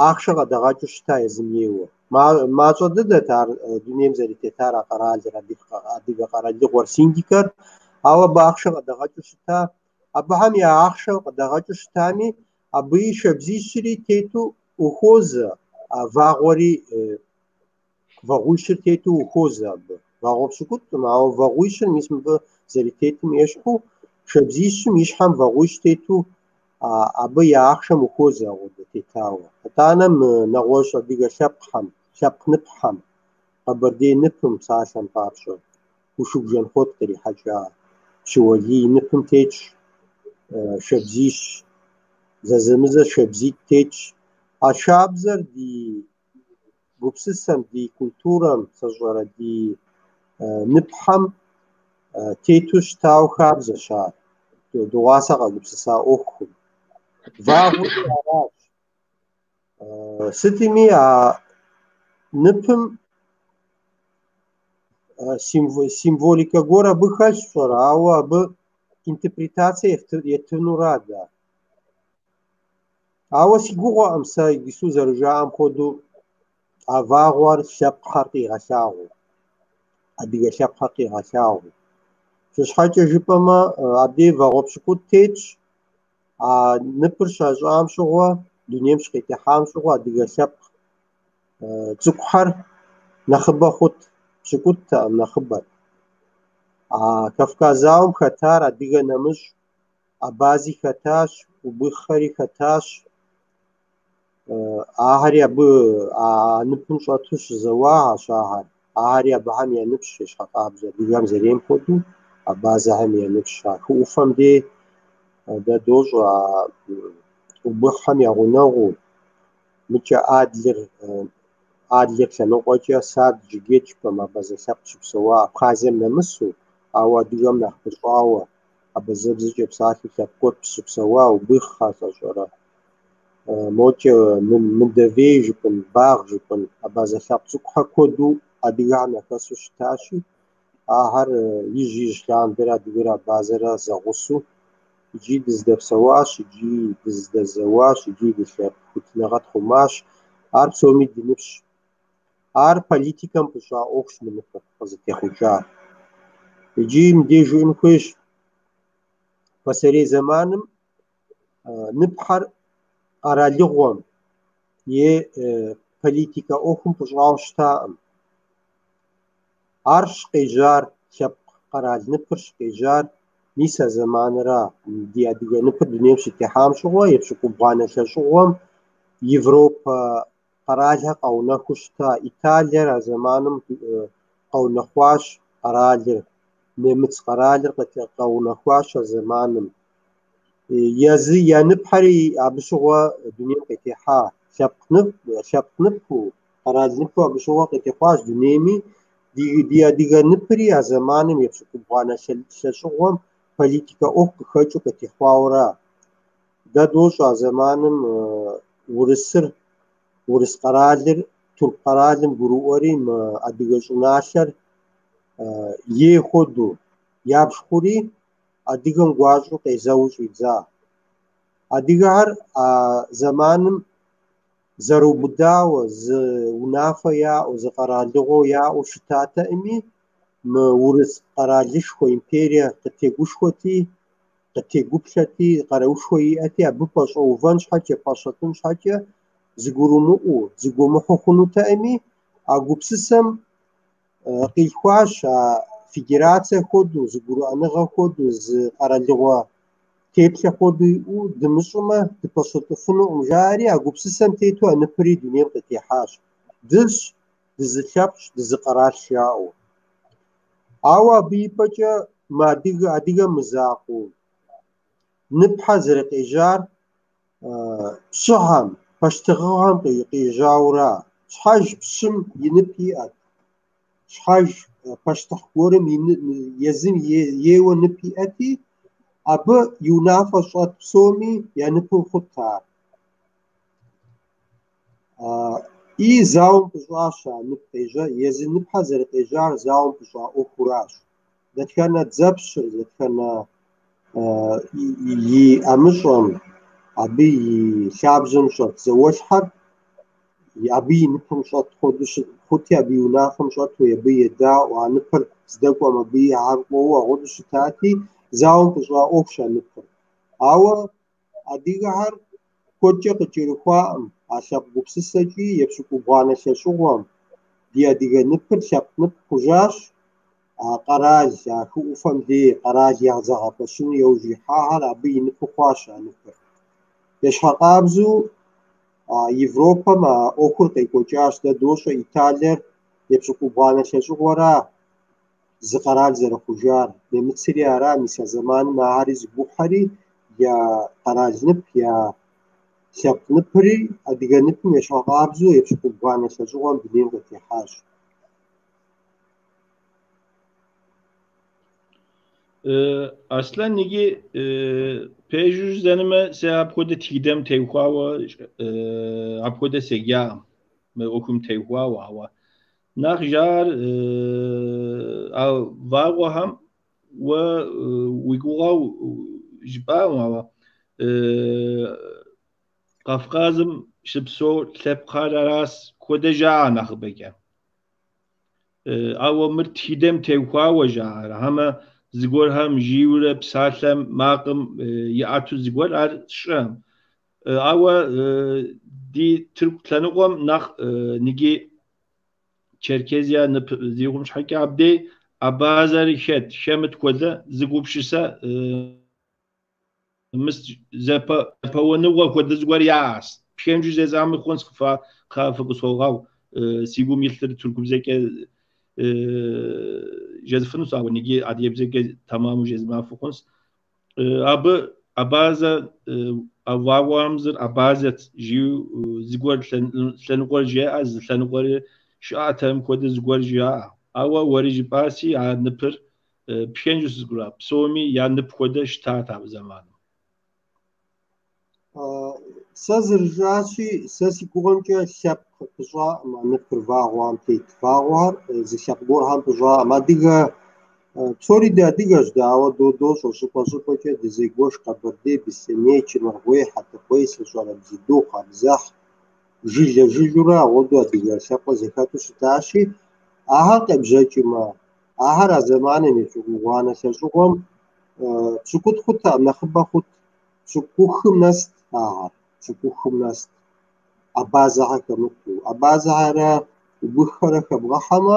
ахъшэ къыдагъэкӏыу щыта езым ейуэ. Мащӏэ дыдэт ар дунейм зэрытетар а къэралыр, адыгэ къэралыгъуэр Синдикэр, ауэ абы ахъшэ къыдагъэкӏыу щыта. Абыхэм я ахъшэ къыдагъэкӏыу щытами, абыи шабзищри тету ухуозэ, а вагъуэри вагъуищыр тету ухуозэ абы. Вагъуэ пщыкӏутӏым, ауэ вагъуищыр мис мыбы зэрытетым ещхьу, шабзищым и щхьэм вагъуищ тету абы я ахъшэм ухуозэ апхуэдэ тетауэ. Итӏанэ мы нэгъуэщӏ адыгэ лъэпкъхэм, лъэпкъ ныпхэм, Къэбэрдей ныпым псалъэм папщӏэ, Кушыку Жанхъуэт кърихьэкӏа Пщы Уэлий и ныпым тетщ шабзищ, зэзэмызэ шабзитӏ тетщ. А шабзэр ди гупсысэм, ди культурэм, сэ сщӏэрэ, ди ныпхэм тету щытауэ хабзэщ ар. Дыгъуасэ къагупсыса ӏуэхукъым. Вагъуэри аращ. Сытми а ныпым символикэ гуэр абы хэлъщ, пщӏэрэ, ауэ абы интерпретацие еттынура дэ. Ауэ си гугъэкъым сэ иджыпсту зэрыжаӏэм хуэдэу а вагъуэр лъэпкъхэр къигъэлъагъуэу, адыгэ лъэпкъхэр къигъэлъагъуэу. Сыт щхьэкӏэ жыпӏэмэ, абдей вагъуэ пщыкӏутӏ тетщ, а ныпыр щащӏам щыгъуэ дунейм щыкъытехьам щыгъуэ адыгэ лъэпкъ цӏыкӏухэр нэхъыбэ хъут, пщыкӏуттэкъым, нэхъыбэт. А Кавказ зауэм хэтар адыгэ нэмыщӏ, абази хэтащ, убыххэри хэтащ. Ахэри абы а ныпым щӏэту щызэуагъэщ ахэр. Ахэри абыхэм я ныпщ, ещхьэкъабзэу адыгэм зэрейм хуэдэу, абазэхэм я ныпщ. А хы ӏуфэм дей дэ дощӏэ а убыххэм я гъунэгъуу, мыкӏэ Адлер, Адлер лъэныкъуэкӏэ Сард, Джыгет жыпӏэм абазэ лъэпкъ щыпсэуа, Абхъазием нэмысу, ауэ адыгэм нэхъ пыщӏауэ, абазэбзэкӏэ псалъэу лъэпкъ куэд щыпсэуа, убыххэ лӏэщӏэрэ. Мокӏэ Мындавей жыпӏэн, Багъ жыпӏэн, абазэ лъэпкъ цӏыкӏухэр куэду адыгэхэм яхэсу щытащи, ахэр ижь-ижь лъандэрэ адыгэрэ абазэрэ зэгъусэу иджи дыздэпсэуащ, иджи дыздэзэуащ, иджи ди лъэпкъ хуитыныгъэ тхъумащ. Ар псоми ди ныпщ. Ар политикэм пыщӏа ӏуэхущ мы ныпыр къызытехъукӏар. Иджи мыбдеж жыӏэн хуейщ, пасэрей зэманым ныпхьэр къэралыгъуэм е политикэ ӏуэхум пыщӏауэ щытакъым. Ар щыкъежьар, лъэпкъ къэрал ныпыр щыкъежьар мис а зэманыра. Ди адыгэ ныпыр дунейм щытехьам щыгъуэ, епщыкӏубгъуанэ лӏэщӏыгъуэм Европэ къэралхэр къэунэхуу щыта. Италиер а зэманым къэунэхуащ къэралыр, немыц къэралыр къэунэхуащ а зэманым. Езы я ныпхьэри абы щыгъуэ дунейм къытехьа. Лъэпкъ нып, лъэпкъ ныпу, къэрал ныпу абы щыгъуэ къытехъуащ дунейми. Ди адыгэ ныпри а зэманым епщыкӏубгъуанэ лӏэщӏыгъуэм политикэ ӏуэху къыхэкӏыу къытехъуауэра. Дэ дощӏэ а зэманым урысыр, урыс къэралыр, турк къэралым гурыӏуэри мы адыгэ щӏыналъэр ей хуэдэу ябж хъури, адыгэм гуащӏэу къезэуэу щӏидза. Адыгэхэр а зэманым зэрыубыдауэ, зы унафэ яӏэу, зы къэралыгъуэ яӏэу щытатэӏыми, мы урыс къэралышхуэ, империе къытегушхуэти, къытегуплъэти, къаруушхуэ иӏэти, абы пэщӏэувэн щхьэкӏэ, пэщӏэтын щхьэкӏэ зыгурымыӏуэу, зыгуэмыхьу хъунутэӏыми, а гупсысэм къилъхуащ а федерацие хуэдэу, зыгурыӏэныгъэ хуэдэу, зы къэралыгъуэ теплъэ хуэдэу иӏэу дымыщӏымэ, дыпэщӏэтыфынукъым жаӏэри, а гупсысэм тету а ныпри дунейм къытехьащ. Дызщ, дызылъэпкъщ, дызыкъэралщ жаӏэу. Ауэ абы и пӏэкӏэ мы адыгэ мызакъуэу ныпхьэр зэрыкъежьар пщыгъэм, пащтыхьыгъэм къежьауэра. Щхьэж пщым и нып иӏэт. Щхьэж пащтыхь гуэрым езым ейуэ нып иӏэти, абы и унафэ щӏэт псоми я ныпу хъут ар. И зауэм пыщӏащ а нып къежьа, езы ныпхьэр зэрыкъежьар зауэм пыщӏа ӏуэхуращ. Дэтхэнэ дзэпщыр, дэтхэнэ и ӏэмыщӏэм, абы и лъабжьэм щӏэт зауэлӏхэр, абы и ныпым щӏэт хуэдэу хъути, абы и унафэм щӏэту, абы едаӏуэ, а ныпыр здэкӏуэм абы и хьэр кӏуэуэ апхуэдэу щытати, зауэм пыщӏа ӏуэхущ а ныпыр. Ауэ адыгэхэр куэдкӏэ къыкӏэрыхуакъым а лъэпкъ гупсысэкӏи епщыкӏубгъуанэ лӏэщӏыгъуэм ди адыгэ ныпыр лъэпкъ нып хъужащ, а къэрал, а хы ӏуфэм дей къэрал зэгъэпэщыну яужь ихьахэр абы и ныпу хъуащ а ныпыр. Ещхьэкъабзэу а Европэм а ӏуэхур къекӏуэкӏащ. Дэ дощӏэ Италиер епщыкӏубгъуанэ лӏэщӏыгъуэра зы къэрал зэрыхъужар. Немыцри ара, мис а зэманым ахэри зыгухьэри я къэрал нып, я лъэпкъ ныпри адыгэ ныпым ещхьэкъабзэу епщыкӏубгъуанэ лӏэщӏыгъуэм дунейм къытехьащ. Аслъэн иджы пэжу жызӏэнумэ, сэ апхуэдэ тхыдэм теухуауэ апхуэдэ седжакъым мы ӏуэхум теухуауэ, ауэ нэхъ жаӏэр а вагъуэхэм уэ уи гугъэу жыпӏакъым, ауэ Кавказым щыпсэу лъэпкъхэр аращ хуэдэ жаӏэ нэхъыбэкӏэ. Ауэ мыр тхыдэм теухуауэ жаӏэр, хьэмэ зыгуэрхэм жиурэ псалъэм макъым иӏэту зыгуэр ар сщӏэкъым. Ауэ ди Тырку лъэныкъуэм нэхъ ныги Черкезия нып зигъум щхьэкӏэ абдей абазэри хэт, хэмыт хуэдэ зы гупсысэ мыс зэпэуэныгъуэ хуэдэ зыгуэр яӏэщ. Пхэнжу зезами хъунщ, фыкъысхуогъэгъу, си гум илъыр тыркубзэкӏэ жезыфынущ, ауэ ныги адыгэбзэкӏэ тэмэму жезмыӏэфу хъунщ. Абы абазэ вагъуэмзыр абазэт жиӏэу зыгуэр лъэныкъуэр жеӏэ, зы лъэныкъуэри щыӏэтэм хуэдэ зыгуэр жаӏэ. Ауэ уэри жыпӏаси, а ныпыр пхэнжу сызгура, псоми я нып хуэдэ щытат а зэманым. Сэ зэрыжащи, сэ си гугъэмкӏэ лъэпкъ пыщӏаӏым а ныпыр вагъуэм тет. Вагъуэхэр зы лъэпкъ гуэрхэм пыщӏаӏым. Адыгэ псори дыадыгэщ дэ, ауэ дощӏэ щӏыпӏэ-щӏыпӏэкӏэ дызегуэш Къэбэрдей, Беслъэней, Кӏэмыргъуей, Хьэтыкъуей, Сыщӏэрэ, Бзыдыху, Абзэхь, жылэ-жылэурэ апхуэдэу адыгэ лъэпкъыр зэхэту щытащи, ахэр къебжьэкӏымэ, ахэр а зэманым епщыкӏубгъуанэ лӏэщӏыгъуэм пщыкӏутӏ хъутэкъым, нэхъыбэ хъут. Пщыкӏухым нэст ахэр, пщыкӏухым нэст. Абазэхэр хэмыту. Абазэхэрэ убыххэрэ хэбгъэхьэмэ,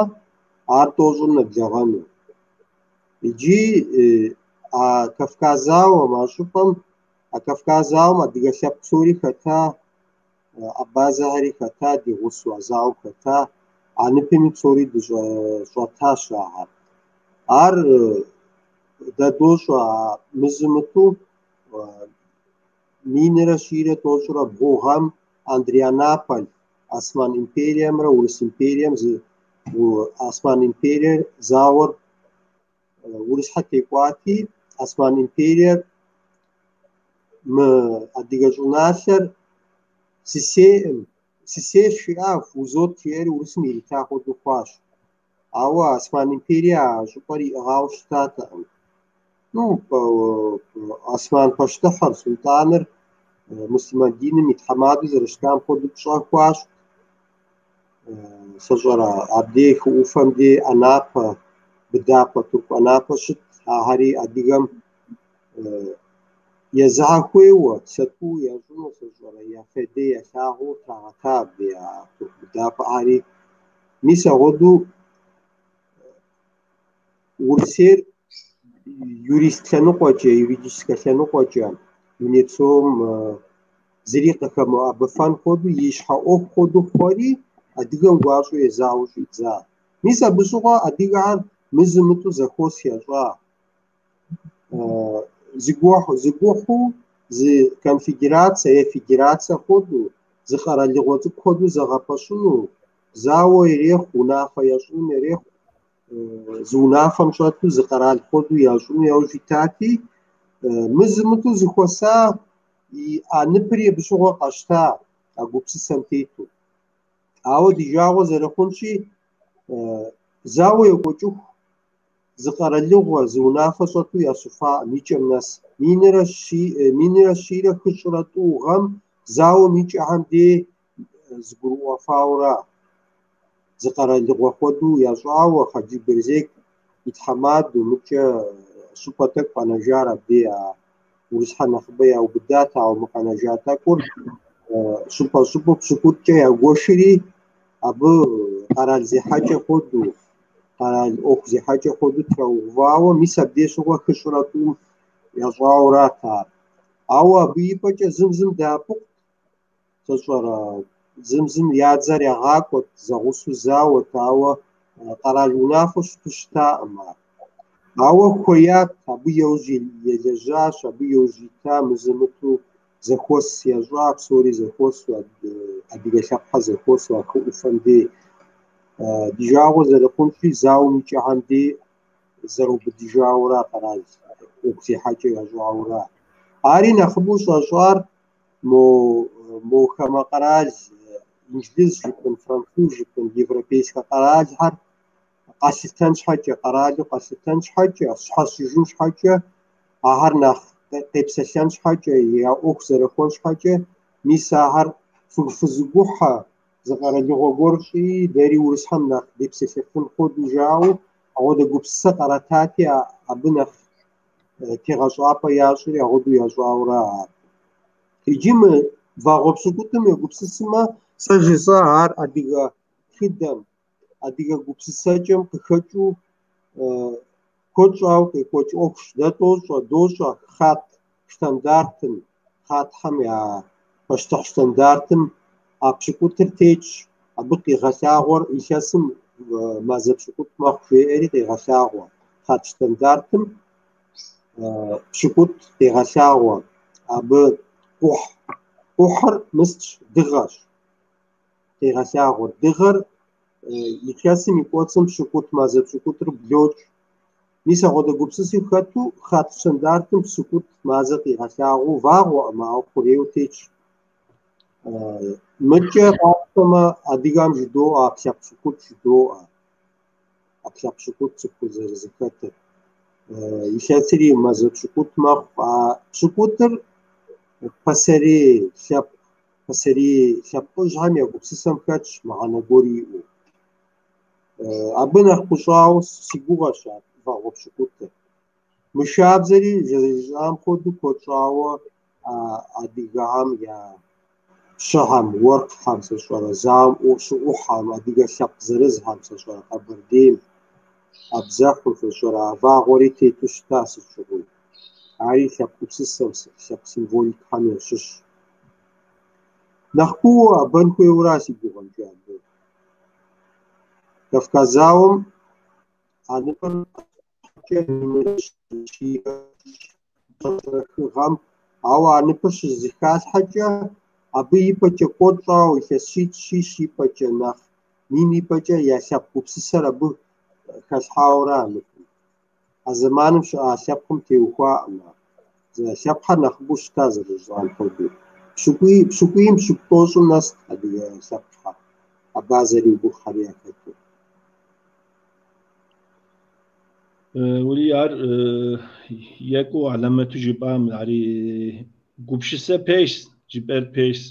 ар тӏощӏым нэблэгъэну. Иджы а Кавказ зауэм, а щӏыпӏэм, а Кавказ зауэм адыгэ лъэпкъ псори хэта, абазэхэри хэта, ди гъусэу а зауэм хэта, а ныпми псори дыщӏэтащ ахэр. Ар дэ дощӏэ мызу-мытӏу 1192 гъэм Андрианаполь, Осман империемрэ Урыс империем, Осман империер зауэр урысхэр текӏуати, Осман империер мы адыгэ щӏыналъэр сысейӏым, сысейщ жиӏа, узот жиӏэри урысым ирита хуэдэу хъуащ. Ауэ Осман империе а щӏыпӏэр иӏыгъауэ щытатэкъым. Ну, Осман пащтыхьыр, султӏаныр муслъымэн диным и тхьэмадэу зэрыщытам хуэдэу пщӏэ хуащӏт. Сощӏэрэ, абдей хы ӏуфэм дей Анапэ, быдапӏэ, тырку Анапэ щыт, ахэри адыгэм езыхьэ хуейуэ, сату ящӏыну, сощӏэрэ, я фейдэ ялъагъуу трагъэта абдей а тырку быдапӏэхэри. Мис апхуэдэу Урысейр юрист лъэныкъуэкӏэ, юридическэ лъэныкъуэкӏэ дуней псом зыри къыхэмыӏэбыфэн хуэдэу, и щхьэ ӏуэху хуэдэу хъуэри, адыгэм гуащӏэу езауэу щӏидза. Мис абы щыгъуэ адыгэхэр мызу-мытӏу зэхуэс ящӏа. Зыгухьу зы конфедерацэ е федерацэ хуэдэу, зы къэралыгъуэ цӏыкӏу хуэдэу зэгъэпэщыну, зауэ ирехъу, унафэ ящӏыным ирехъу, зы унафэм щӏэту зы къэрал хуэдэу ящӏыну яужь итати, мызу-мытӏу зыхуэса а ныпри абы щыгъуэ къащта а гупсысэм тету. Ауэ ди жагъуэ зэрыхъунщи, зауэ екӏуэкӏыху зы къэралыгъуэ, зы унафэ щӏэту ящӏыфаӏым и кӏэм нэс. 1142 гъэм зауэм и кӏэхэм дей зыгурыӏуэфауэра. Зы къэралыгъуэ хуэдэу ящӏауэ, Хаджи Берзек и тхьэмадэу, мыкӏэ щӏыпӏэ тӏэкӏу къэнэжар абдей а урысхэр нэхъыбэ яубыдат, ауэ мы къэнэжа тӏэкӏур щӏыпӏэ-щӏыпӏэу пщыкӏутӏкӏэ ягуэшри, абы къэрал зехьэкӏэ хуэдэу, къэрал ӏуэху зехьэкӏэ хуэдэу траувауэ, мис абдей щыгъуэ 402 ящӏауэрат ар. Ауэ абы и пӏэкӏэ зым-зым дэӏэпыкъут, сощӏэрэ, зым-зым я дзэр ягъакӏуэт, зэгъусэу зауэт, ауэ къэрал унафэу щыту щытакъым ар. Ауэ хуеят, абы яужь елэжьащ, абы яужь ита, мызу-мытӏу зэхуэс ящӏа, псори зэхуэсу, адыгэ лъэпкъхэр зэхуэсу а хы ӏуфэм дей. Ди жагъуэ зэрыхъунщи, зауэм и кӏэхэм дей зэрыубыдыжауэра къэрал ӏуэху зехьэкӏэ ящӏауэра. Ари нэхъыбэу щӏащӏар мо хамэ къэрал, инджылыз жыпӏэн, француз жыпӏэн, европейскэ къэралхэр къалъытэн щхьэкӏэ, къэралу къалъытэн щхьэкӏэ, щхьэщыжын щхьэкӏэ, ахэр нэхъ къепсэлъэн щхьэкӏэ, я ӏуэху зэрыхуэн щхьэкӏэ, мис ахэр фызыгухьэ, зы къэралыгъуэ гуэр щӏи, дэри урысхэм нэхъ депсэлъэфын хуэдэу жаӏэу, апхуэдэ гупсысэ къратати, абы нэхъ тегъэщӏапӏэ ящӏри, апхуэдэу ящӏауэра ар. Иджы мы Вагъуэ пщыкӏутӏым егупсысмэ, сэ жысӏа ар адыгэ тхыдэм, адыгэ гупсысэкӏэм къыхэкӏыу куэд щӏауэ къекӏуэкӏ ӏуэхущ. Дэ тощӏэ, дощӏэ хат штандартым, хатхэм я пащтыхь штандартым а пщыкӏутыр тетщ. Абы къигъэлъагъуэр илъэсым мазэ пщыкӏутӏ мэхъу жеӏэри къегъэлъагъуэ. Хат штандартым пщыкӏутӏ къегъэлъагъуэ. Абы къухь. Къухьыр мыстщ, дыгъэщ къегъэлъагъуэр. Дыгъэр илъэсым и кӏуэцӏым пщыкӏутӏ, мазэ пщыкӏутӏыр блокӏ. Мис апхуэдэ гупсыси хэту хат штандартым пщыкӏутӏ мазэ къигъэлъагъуэу вагъуэкъым, ауэ хъурейуэ тетщ. Мыдкӏэ къапщтэмэ, адыгэм жыдоӏэ, ӏэпкълъэпкъ пщыкӏутӏ жыдоӏэ. ӏэпкълъэпкъ пщыкӏутӏ цӏыхур зэрызэхэтыр. Илъэсри мазэ пщыкӏутӏ мэхъу. А пщыкӏутӏыр пасэрей лъэпкъ, пасэрей лъэпкъыжьхэм я гупсысэм хэтщ мыхьэнэ гуэр иӏэу. Абы нэхъ пыщӏауэ си гугъэщ а вагъуэ пщыкӏутӏыр. Мы шабзэри зэрыжысӏам хуэдэу куэд щӏауэ адыгэхэм я пщыхэм, уэркъхэм, сэ сщӏэрэ, зауэм щыӏухьэм, адыгэ лъэпкъ зырызхэм, сэ сщӏэрэ, Къэбэрдейм, Абзэхым, сэ сщӏэрэ, а вагъуэри тету щыта сыт щыгъуи. Ари лъэпкъ гупсысэм, лъэпкъ символикхэм ящыщщ. Нэхъ кууэ уӏэбэн хуейуэра си гугъэмкӏэ абы. Кавказ зауэм а ныпыр хы гъэм, ауэ а ныпыр щызэхалъхьэкӏэ, абы и пэкӏэ куэд щӏауэ, илъэс щитӏ, щищ и пэкӏэ, нэхъ мин и пэкӏэ я лъэпкъ гупсысэр абы хэлъхьауэра а ныпым. А зэманым щыӏа лъэпкъым теухуакъым ар. Лъэпкъхэр нэхъыбэу щыта зэрыжысӏам хуэдэу. Пщыкӏуий, пщыкӏуийм пщыкӏутӏощӏым нэст адыгэ лъэпкъхэр, абазэри убыххэри яхэту. Уэри ар екӏуу алэмэту жыпӏам, ари гупсысэ пэжщ, жыпӏэр пэжщ.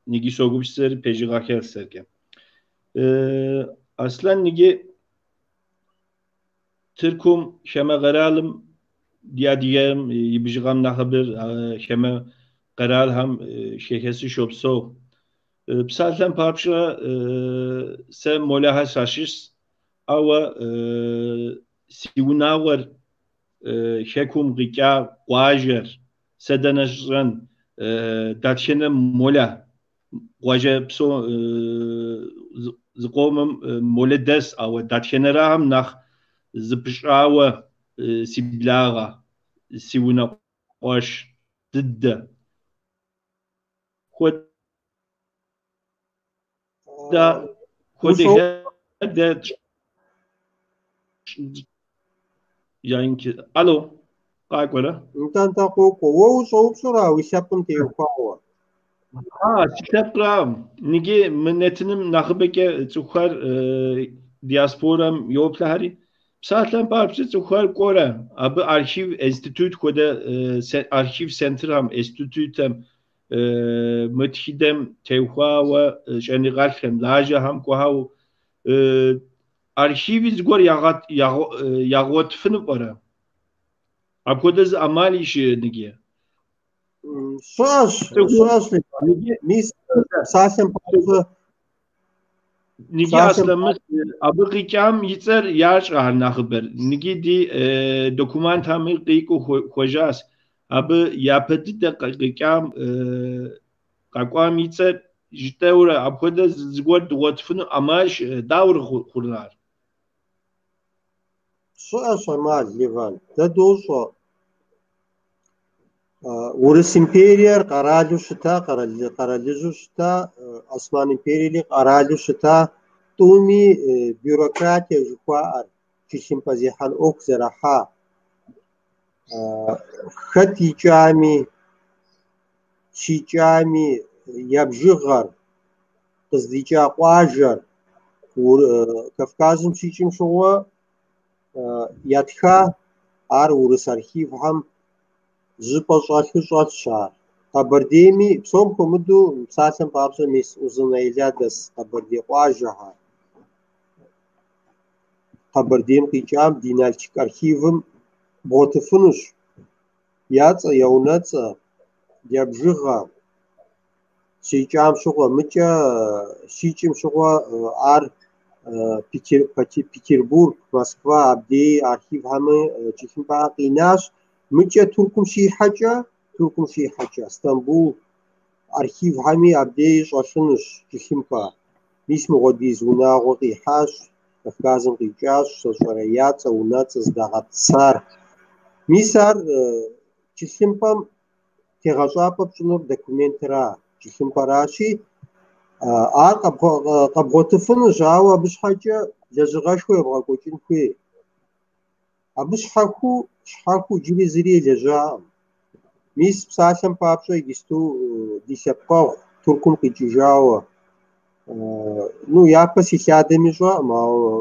Ниги согупсысэри пэжыгъэ хэлъ сэркӏэ. Аслъэн ниги Тыркум, хамэ къэралым ди адыгэм и бжыгъэм нэхъыбэр хамэ къэралхэм хэхэсу щопсэу. Псалъэм папщӏэ, сэ Молэхэ сащыщщ, ауэ си унагъуэр хэкум къикӏа къуажэр сэ дэнэ сщӏэн, дэтхэнэ Молэ къуажэ псо зыкъомым Молэ дэс, ауэ дэтхэнэрахэм нэхъ зыпыщӏауэ си благъэ, си унэкъуэш дыдэ. Хуэдэ хуэдэхэр дэ Яинки. Алло, къакӏуэрэ? Нтӏэ, нтӏэ, къокӏуэ. Уэ ущӏэупщӏэра уи лъэпкъым теухуауэ? А, си лъэпкъракъым. Ниги мы нэтыным нэхъыбэкӏэ цӏыхухэр диаспорэм йоплъэхэри. Псалъэм папщӏэ, цӏыхухэр кӏуэрэ, абы архив институт хуэдэ архив центрхэм, институтхэм мы тхыдэм теухуауэ щӏэныгъэлӏхэм, лажьэхэм кӏуэхэу архиви зыгуэр ягъуэтыфыну пӏэрэ? Апхуэдэ зы ӏэмали щыӏэ ниги. Щыӏэщ, щыӏэщ. Мис псалъэм папщӏэ. Ниги Аслъэмыс абы къикӏам и цӏэр ящӏэ ар нэхъыбэр. Ниги ди документхэми къикӏыу хуэжащ. Абы япэ дыдэ къикӏам къэкӏуам и цӏэр жытӏэурэ апхуэдэ зыгуэр дгъуэтыфыну ӏэмал щыӏэ? Дауэрэ хъурэ ар? Щыӏэщ ӏэмал, Ливан. Дэ дощӏэ. Урыс империер къэралу щыта, къэралыжьу щыта, Осман империери къэралу щыта, тӏуми бюрократие жыхуаӏэр, тхылъымпӏэ зехьэн ӏуэху зэрахьа. Хэт икӏами, щикӏами я бжыгъэр, къыздикӏа къуажэр Кавказым щикӏым щыгъуэ ятха ар урыс архивхэм зыщӏыпӏэ щӏэлъу щӏэлъщ ар. Къэбэрдейми, псом хуэмыдэу, псалъэм папщӏэ, мис Узун-Яйла дэс къэбэрдей къуажэхэр. Къэбэрдейм къикӏам ди Налшык архивым бгъуэтыфынущ я цӏэ, я унэцӏэ, я бжыгъэ, Щикӏам щыгъуэ, мыкӏэ щикӏым щыгъуэ ар Петербург, Москва, абдей архивхэми тхылъымпӏэхэр къинащ. Мыкӏэ Тыркум щихьэкӏэ, Стамбул архивхэми абдей щӏэлъынущ тхылъымпӏэ. Мис мыгъуэдиз унагъуэ къихьащ, Кавказым къикӏащ, сэ сщӏэрэ я цӏэ, унэцӏэ здагъэтӏысар. Мис ар тхылъымпӏэм тегъэщӏапӏэ пщӏынур документра, тхылъымпӏэращи, ар къэбгъуэтыфынущ, ауэ абы щхьэкӏэ лэжьыгъэшхуэ ебгъэкӏуэкӏын хуей. Абы щхьэхуу иджыри зыри елэжьакъым. Мис псалъэм папщӏэ иджысту ди лъэпкъэгъу Тыркум къикӏыжауэ, ну, япэ си лъадэми щӏэкъым, ауэ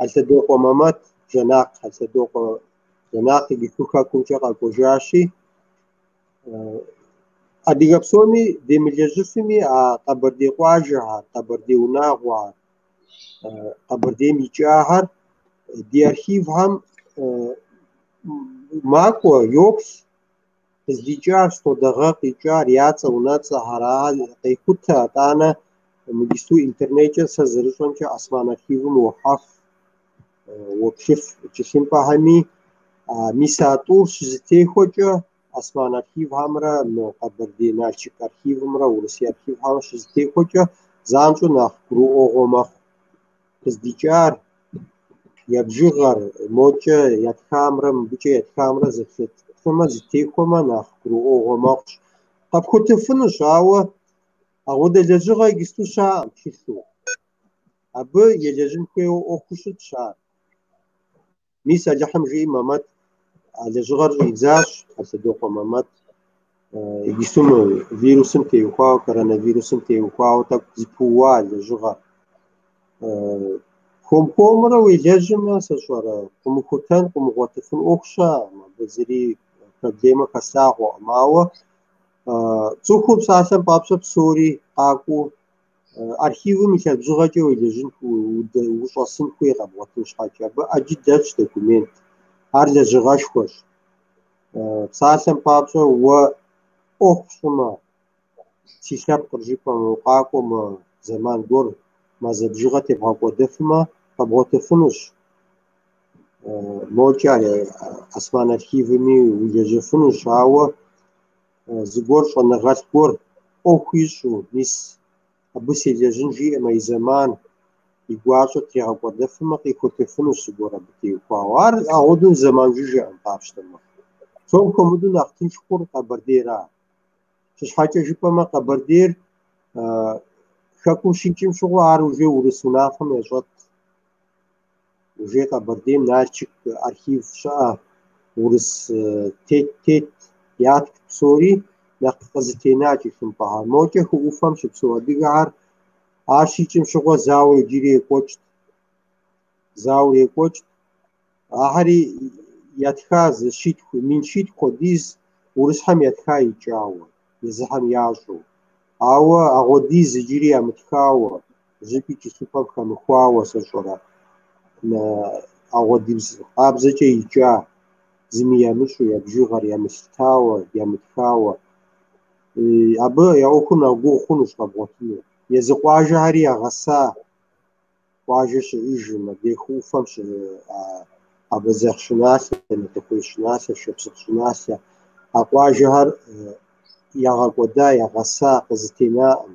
Алъэдокъуэ Мэмэт, Жэнакъ, Алъэдокъуэ Жэнакъ иджысту хэкумкӏэ къэкӏуэжащи, адыгэ псоми демылэжьыфми, а къэбэрдей къуажэхэр, къэбэрдей унагъуэхэр, Къэбэрдейм икӏахэр ди архивхэм макӏуэ, йоплъ, къыздикӏар, сыт хуэдэ гъэ къикӏар, я цӏэ, унэцӏэхэр, ахэр къехутэ, атӏанэ иджысту интернеткӏэ сэ зэрыщӏэмкӏэ Осман архивым уохьэф, уоплъыф тхылъымпӏэхэми. Мис а тӏур щызэтехуэкӏэ, Осман архивхэмрэ мы Къэбэрдей Налшык архивымрэ Урысей архивхэмрэ щызэтехуэкӏэ, занщӏэу нэхъ гурыӏуэгъуэ мэхъу. Къыздикӏар, я бжыгъэр, мокӏэ ятхамрэ мыбыкӏэ ятхамрэ зэплъытмэ, зэтехуэмэ, нэхъ гурыӏуэгъуэ мэхъущ. Къэпхутыфынущ, ауэ апхуэдэ лэжьыгъэ иджысту щыӏэкъым тхылъу. Абы елэжьын хуейуэ ӏуэхуу щытщ ар. Мис Алыхьым жиӏи Мэмэт а лэжьыгъэр щӏидзащ, Алъэдокъуэ Мэмэт. Иджысту мы вирусым теухуауэ, коронавирусым теухуауэ тӏэкӏу зэпыууа лэжьыгъэр. Хуэм-хуэмурэ уелэжьымэ, сэ сщӏэрэ, къумыхутэн, къумыгъуэтыфын ӏуэху щыӏэкъым, абы зыри проблемэ хэслъагъуэкъым. Ауэ цӏыхур псалъэм папщӏэ псори къакӏуэу архивым илъэс бжыгъэкӏэ уелэжьын, ущӏэсын хуей къэбгъуэтын щхьэкӏэ. Абы ӏэджи дэтщ документ. Ар лэжьыгъэшхуэщ. Псалъэм папщӏэ уэ ӏуэху пщӏымэ, си лъэпкъыр жыпӏэмэ, укъакӏуэмэ, зэман гуэр мазэ бжыгъэ тебгъэкӏуэдэфмэ, къэбгъуэтыфынущ. Мокӏэ Осман архивми уелэжьыфынущ, ауэ зыгуэр щӏэныгъэлӏ гуэр ӏуэху ищӏу, мис абы селэжьын жиӏэмэ, и зэман, и гуащӏэ тригъэкӏуэдэфмэ, къихутыфынущ зыгуэр абы теухуауэ. Ар апхуэдэу зэман жыжьэкъым къапщтэмэ. Псом хуэмыдэу нэхъ тынш хъур Къэбэрдейра. Сыт щхьэкӏэ жыпӏэмэ, Къэбэрдейр хэкум щикӏым щыгъуэ ар уже урыс унафэм ящӏэт. Уже Къэбэрдейм Налшык архив щыӏэ, урыс тет ятх псори нэхъ къызэтена тхылъымпӏэхэр. Мокӏэ хы ӏуфэм щыпсэу адыгэхэр ар щикӏым щыгъуэ зауэр иджыри екӏуэкӏт. Зауэр екӏуэкӏт. Ахэри ятха зы щитху, 1700 хуэдиз урысхэм ятха икӏауэ, езыхэм ящӏэу. Ауэ апхуэдиз иджыри ямытхауэ, зыпи тхылъымпӏэм хэмыхуауэ, сэ сщӏэрэ, апхуэдиз къабзэкӏэ икӏа, зыми ямыщӏэу, я бжыгъэр ямылъытауэ, ямытхауэ. Абы я ӏуэхур нэхъ гугъу хъунущ къэбгъуэтыну. Езы къуажэхэри ягъэса, къуажэ щыӏэжым, абдей хы ӏуфэм Абазэх щӏыналъэ, Натыхъуей щӏыналъэ, Шапсыгъ щӏыналъэ, а къуажэхэр ягъэкӏуэда, ягъэса, къызэтенаӏым.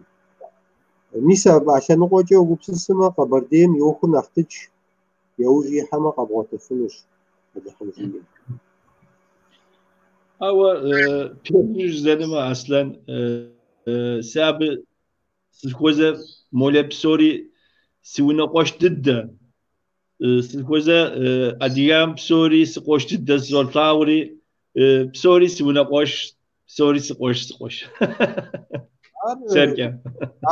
Мис а лъэныкъуэкӏэ угупсысэмэ, Къэбэрдейм и ӏуэхур нэхъ тынш, яужь ихьэмэ къэбгъуэтыфынущ, Алыхьым жиӏэм. Ауэ пэжу жызӏэнумэ, Аслъэн, сэ абы сызыхуэзэ молэ псори си унэкъуэш дыдэ. Сызыхуэзэ адыгэм псори си къуэш дыдэ сызолъагъури, псори си унэкъуэш, псори си къуэш, си къуэш. Сэркӏэ.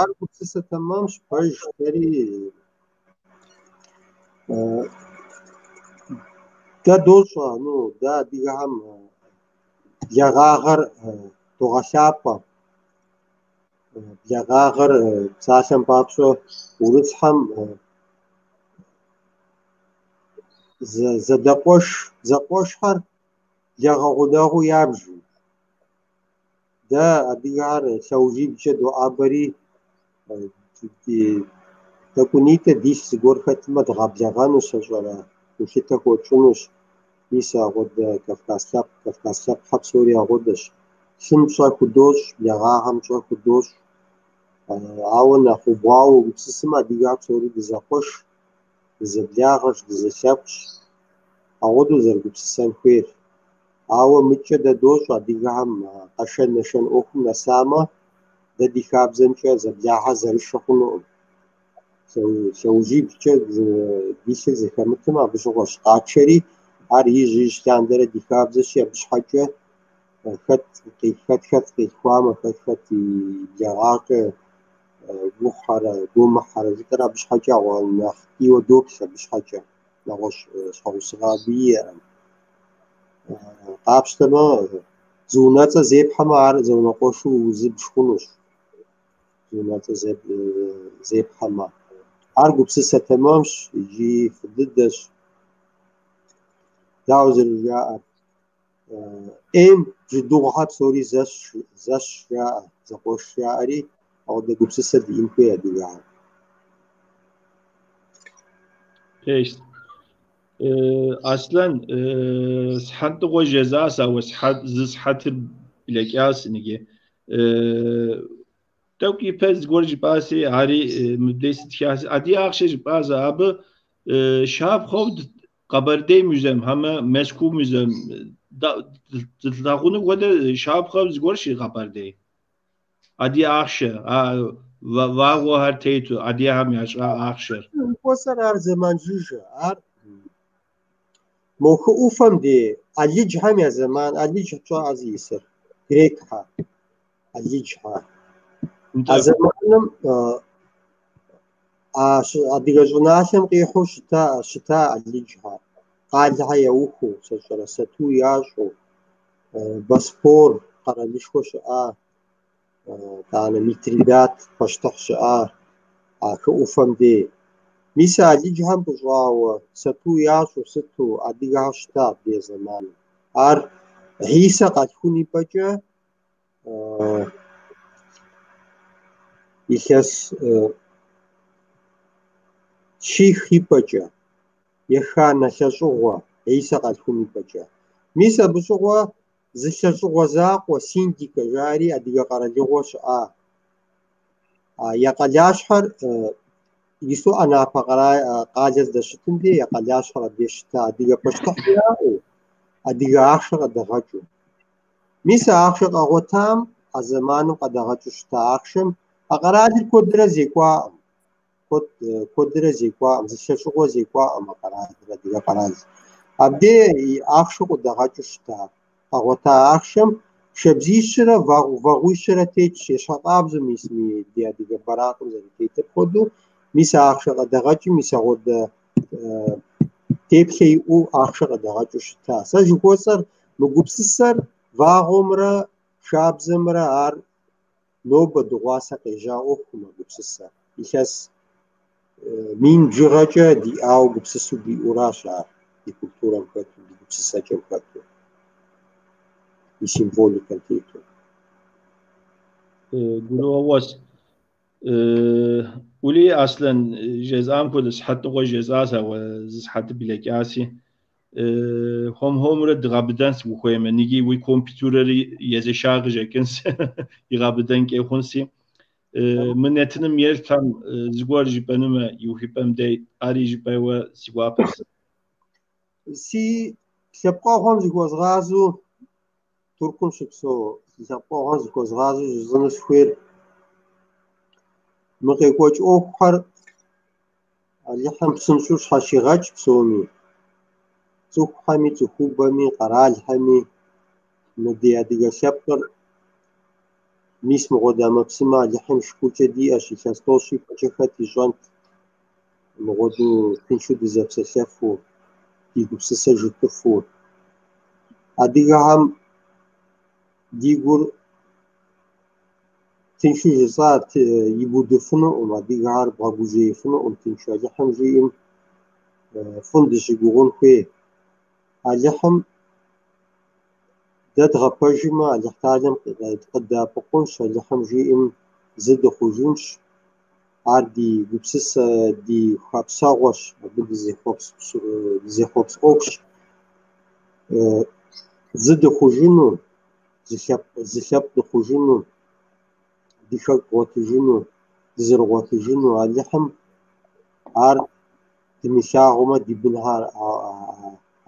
Ар гупсысэ тэмэмщ, пэжщ, дэри дэ дощӏэ, ну, дэ адыгэхэм благъагъэр догъэлъапӏэ. Благъагъэр псалъэм папщӏэ урысхэм зэдэкъуэш, зэкъуэшхэр благъэ гъунэгъуу ябжу. Дэ адыгэхэр лъэужьиблкӏэ доӏэбэри, тӏэкӏунитӏэ дилъ зыгуэр хэтмэ, дгъэблэгъэнущ, сэ сщӏэрэ, гулъытэ хуэтщӏынущ. Мис агъуэдэ Кавказ лъэпкъ, Кавказ лъэпкъхэр псори агъуэдэщ. Лъым пщӏэ худощӏ, благъагъэм пщӏэ худощӏ. Ауэ нэхъ убгъуауэ угупсысмэ, адыгэхэр псори дызэкъуэш, дызэблагъэщ, дызылъэпкъщ. Агъуэдэу зэрыгупсысэн хуейр. Ауэ мыдкӏэ дэ дощӏ адыгэхэм къэшэн-нэшэн ӏуэхум нэсамэ, дэ ди хабзэмкӏэ зэблагъэ зэрышэ хъунукъым. Лъэужьиблкӏэ ди лъыр зэхэмытымэ, абы щыгъуэщ къатшэри, ар ижь-ижь лъандэрэ ди хабзэщи, абы щхьэкӏэ хэт хэт къилъхуамэ, хэт хэт и благъагъкӏэ гухьэрэ, гуэмыхьэрэ жытӏэрэ абы щхьэкӏэ нэхъ ткӏийуэ доплъ абы щхьэкӏэ. Нэгъуэщӏ щхьэусыгъуэ абы иӏэкъым. Къапщтэмэ, зы унэцӏэ зепхьэмэ, ар зэунэкъуэшу узыбж хъунущ. Зы унэцӏэ зепхьэмэ. Ар гупсысэ тэмэмщ икӏи фӏы дыдэщ. Дауэ зэрыжаӏэр? ӏейм бжьэдыгъухэр псори зэщ жаӏэ, зэкъуэш жаӏэри, апхуэдэ гупсысэ диӏэн хуей адыгэхэм. Пэжщ. Аслъэн, сыхьэт ныкъуэ жезӏащ, ауэ зы сыхьэтыр блэкӏащ иджы. Тӏэкӏу ипэ зыгуэр жыпӏаси, ари мыбдеж сытхащ. Адыгэ ахъшэ жыпӏащ, абы щапхъэу Къэбэрдей музейм, хьэмэ Мэзкуу музейм дылъагъуну хуэдэ щапхъэу зыгуэр щыӏэ Къэбэрдей. Адыгэ ахъшэ, вагъуэхэр тету, адыгэхэм ящӏа ахъшэр. Жыхуэсӏэр ар зэман жыжьэ, ар мо хы ӏуфэм дей алыджхэм я зэман, алыдж пщӏэӏэ зиӏысыр, грекхэ, алыджхэ. А зэманым адыгэ щӏыналъэм къихьэу щыта алыджхэр, къалэхэр яухуэу, сэ сщӏэрэ, сату ящӏу, Боспор къэралышхуэ щыӏа, итӏанэ Митридат пащтыхь щыӏа а хы ӏуфэм дей. Мис а алыджхэм пыщӏауэ, сату ящӏу, сыту адыгэхэр щыта абдей зэманым. Ар Хьисэ къалъхун ипэкӏэ илъэс щих ипэкӏэ, еханэ лӏэщӏыгъуэ Хьисэ къалъхун ипэкӏэ. Мис абы щыгъуэ зы лӏэщӏыгъуэ закъуэ Синдикэ жари адыгэ къэралыгъуэ щыӏа. Я къалащхьэр иджыпсту Анапэ къалэ здэщытым дей я къалащхьэр абдей щыта. Адыгэ пащтыхь яӏэу, адыгэ ахъшэ къыдагъэкӏыу. Мис а ахъшэ къагъуэтам, а зэманым къыдагъэкӏыу щыта ахъшэм, а къэралыр куэдрэ зекӏуаӏым. Куэдрэ зекӏуаӏым, зы лӏэщӏыгъуэ зекӏуаӏым а къэралыр, адыгэ къэрал. Абдей ахъшэу къыдагъэкӏыу щыта. Къагъуэта ахъшэм шабзищрэ вагъуищрэ тетщ, ещхьыркъабзэу мис ди адыгэ бэракъым зэрытетыр хуэдэу. Мис а ахъшэ къыдагъэкӏым мис апхуэдэ теплъэ иӏэу ахъшэ къыдагъэкӏыу щыта. Сэ жыхуэсӏэр мы гупсысэр вагъуэмрэ шабзэмрэ ар нобэ дыгъуасэ къежьа ӏуэхукъым а гупсысэр. Илъэс мин бжыгъэкӏэ диӏауэ гупсысэу диӏэуращ ар ди культурэм хэту, ди гупсысэкӏэм хэту, ди символикэм тету. Гурыӏуэгъуэщ. Ули Аслъэн, жезӏам хуэдэ сыхьэт ныкъуэ жезӏащ, ауэ зы сыхьэтыр блэкӏаси. Хуэм-хуэмурэ дыгъэбыдэнщ ухуеймэ, ныги уи компьютерри езэша къыщӏэкӏынщ, игъэбыдэнкӏэ хъунси. Мы нэтыным еплъхэм зыгуэр жыпӏэнумэ, иухыпӏэм дей ари жыпӏэуэ си гуапэщ. Си лъэпкъэгъухэм зыхуэзгъазэу, Тыркум щыпсэу си лъэпкъэгъухэм зыхуэзгъазэу жысӏэну сыхуейр мы къекӏуэкӏ ӏуэхухэр Алыхьым псынщӏэу щхьэщигъэкӏ псоми, цӏыхухэми, цӏыхубэми, къэралхэми, мы ди адыгэ лъэпкъыр мис мыгъуэдэ ӏэмэпсымэ Алыхьым шыкуркӏэ диӏэщ, илъэс тӏощӏ ипэкӏэ хэт ищӏэнт, мыгъуэдэу тыншу дызэпсэлъэфу, ди гупсысэ жытӏыфу. Адыгэхэм ди гур тыншу жысӏа ибудыфынукъым, адыгэхэр бгъэгужьеифынукъым тыншу. Алыхьым жиӏэм фӏым дыщыгугъын хуей. Алыхьым Дэ дгъэпэжмэ, Алыхь Тэхьэлам къыддэӏэпыкъунщ, Алыхьым жиӏэм зы дыхъужынщ. Ар ди гупсысэ, ди хъуэпсэгъуэщ, абы дызехъуэпс ӏуэхущ. Зы дыхъужыну, зы лъэпкъ дыхъужыну, ди хэку дгъуэтыжыну, дызэрыгъуэтыжыну. Алыхьым ар дымылъагъумэ, ди бынхэр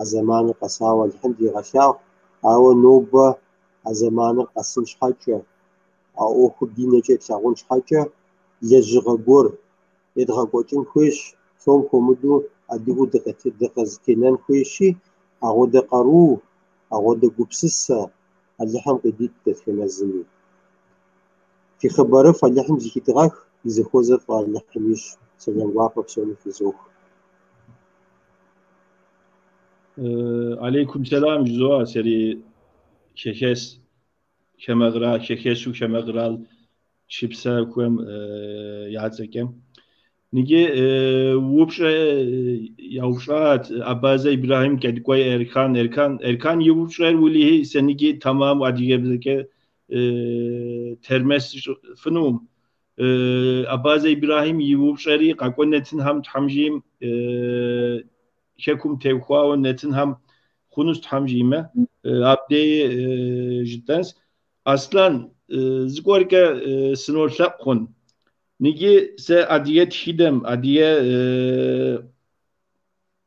а зэманыр къэсауэ Алыхьым дигъэлъагъу. Ауэ нобэ а зэманыр къэсын щхьэкӏэ, а ӏуэхур ди нэкӏэ тлъагъун щхьэкӏэ лэжьыгъэ гуэр едгъэкӏуэкӏын хуейщ, псом хуэмыдэу адыгэу дыкъызэтенэн хуейщи, агъуэдэ къару, агъуэдэ гупсысэ Алыхьым къидит дэтхэнэ зыми. Фи хъыбарыфӏ Алыхьым зыхидгъэх, ди зэхуэзэ фӏы Алыхьым ищӏ. Сэлам гуапэ псоми фызох. Алейкум сэлам жызоӏэ сэри хэхэс хамэ къэрал, хэхэсу хамэ къэрал щыпсэухэм я цӏэкӏэ. Ныджы упщӏэ яупщӏат Абазэ Ибрахьим Кӏэдыкӏуей Эрхан. Эрхан, Эрхан и упщӏэр уэлэхьи сэ ныджы тэмам адыгэбзэкӏэ термес сщӏыфынум. Абазэ Ибрахьим и упщӏэри къакӏуэ нэтынхэм Тхьэм жиӏэм хэкум теухуауэ нэтынхэм хъунущ Тхьэм жиӏэмэ. Абдей жытӏэнщ. Аслъэн, зыгуэркӏэ сынолъэӏу хъун. Ныджы сэ адыгэ тхыдэм, адыгэ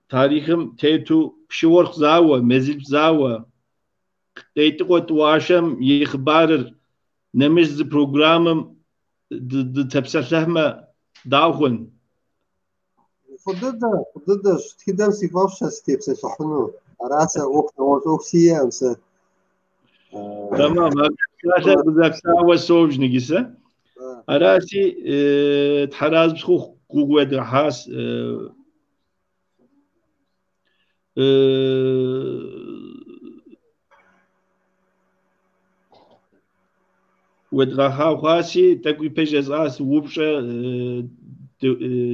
тарихым тету пщы-уэркъ зауэ, мэзылӏ зауэ, Къейтыкъуэ тӏуащӏэм и хъыбарыр нэмыщӏ зы программэм дытепсэлъыхьмэ, дауэ хъун? Фӏы дыдэ, фӏы дыдэщ. Тхыдэм си фӏэфӏщ сэ сытепсэлъыхьыну. Ара сэ ӏуэху, нэгъуэщӏ ӏуэху сиӏэкъым сэ. Тэмам, абы псалъэр къызэптауэ собж ныджы сэ. Аращи, Тхьэразэ псхухъу гугъу уедгъэхьащ. Уедгъэхьа хъуащи, тӏэкӏу ипэ жесӏащ, упщӏэ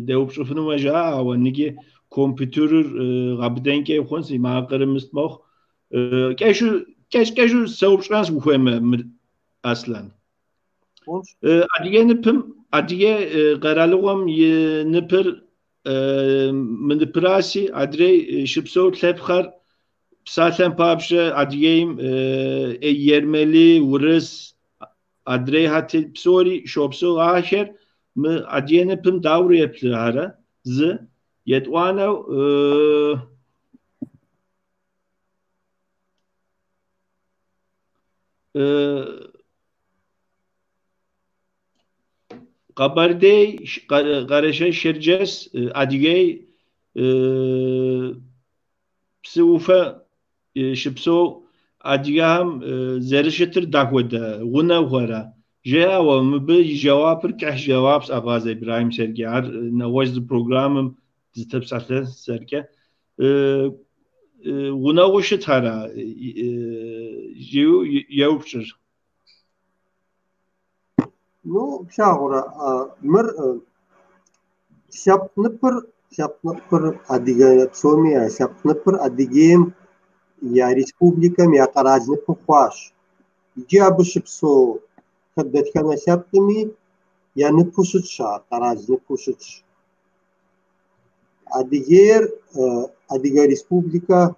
деупщӏыфынумэ жаӏэ, ауэ ныджы компьютерыр гъэбыдэнкӏэ хъунщ, и макъыр мыст мэхъу. Кӏэщӏу, кӏэщӏ-кӏэщӏу сеупщӏынщ ухуеймэ, мыр Аслъэн. Адыгэ ныпым, адыгэ къэралыгъуэм и ныпыр мы ныпыращи, адрей щыпсэу лъэпкъхэр псалъэм папщӏэ Адыгейм ермэлы, урыс, адрейхэр псори щопсэу ахэр мы адыгэ ныпым дауэрэ еплъхэрэ? Зы, етӏуанэу Къэбэрдей, Къэрэшей-Шэрджэс, Адыгей псы ӏуфэ щыпсэу адыгэхэм зэрыщытыр дахуэдэ гъунэгъухэрэ? Жеӏэ, мыбы и жэуапыр кӏыхь жэуапщ Абазэ Ибрахьим сэркӏэ. Ар нэгъуэщӏ зы программэм дызытепсэлъыхь сэркӏэ. Гъунэгъуу щытхэрэ жиӏэу еупщӏыр. Ну, плъагъурэ, мыр лъэпкъ ныпыр, лъэпкъ ныпыр адыгэ псоми я лъэпкъ ныпыр Адыгейм я республикэм я къэрал ныпу хъуащ. Иджы абы щыпсэу дэтхэнэ лъэпкъми я ныпу щытщ ар, къэрал ныпу щытщ. Адыгейр, Адыгэ республикэ,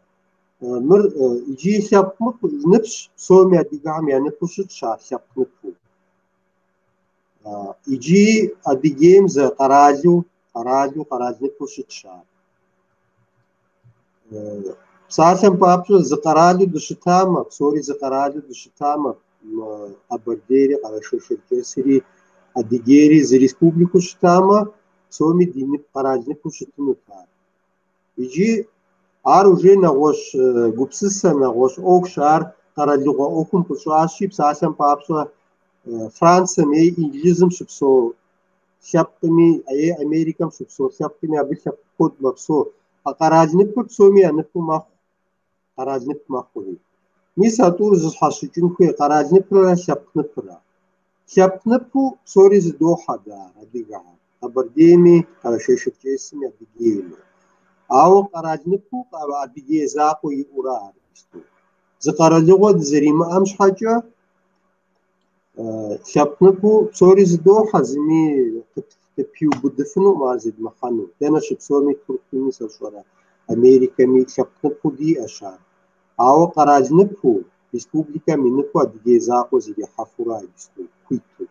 мыр иджы лъэпкъ ныпщ, псоми адыгэхэм я ныпу щытщ ар лъэпкъ ныпу. Иджы Адыгейм зы къэралу, къэралу, къэрал ныпу щытщ ар. Псалъэм папщӏэ, зы къэралу дыщытамэ, псори зы къэралу дыщытамэ, Къэбэрдейри, Къэрэшей-Шэрджэсри, Адыгейри зы республикэу щытамэ, псоми ди нып, къэрал ныпу щытынут ар. Иджы ар уже нэгъуэщӏ гупсысэ, нэгъуэщӏ ӏуэхущ, ар къэралыгъуэ ӏуэхум пыщӏащи, псалъэм папщӏэ, Францием е Инджылызым щыпсэу лъэпкъми, е Америкэм щыпсэу лъэпкъми, абы лъэпкъ куэд мэпсэу. А къэрал ныпыр псоми я ныпу мэхъу, къэрал нып мэхъури. Мис а тӏур зыщхьэщыкӏын хуей, къэрал ныпрэ лъэпкъ ныпрэ. Лъэпкъ ныпу псори зыдохьэ дэ ар, адыгэхэр, Къэбэрдейми, Къэрэшей-Шэрджэсми, Адыгейми. Ауэ къэрал ныпу Адыгей закъуэ иӏэура ар иджыпсту. Зы къэралыгъуэ дызэримыӏэм щхьэкӏэ лъэпкъ ныпу псори зыдохьэ, зыми къыпиубыдыфынукъым ар зедмыхьэну. Дэнэ щыпсэуми, Тыркуми, сэ сщӏэрэ, Америкэми лъэпкъ ныпу диӏэщ ар. Ауэ къэрал ныпу, республикэм и ныпу Адыгей закъуэ зрихьэфура иджыпсту, хуиту.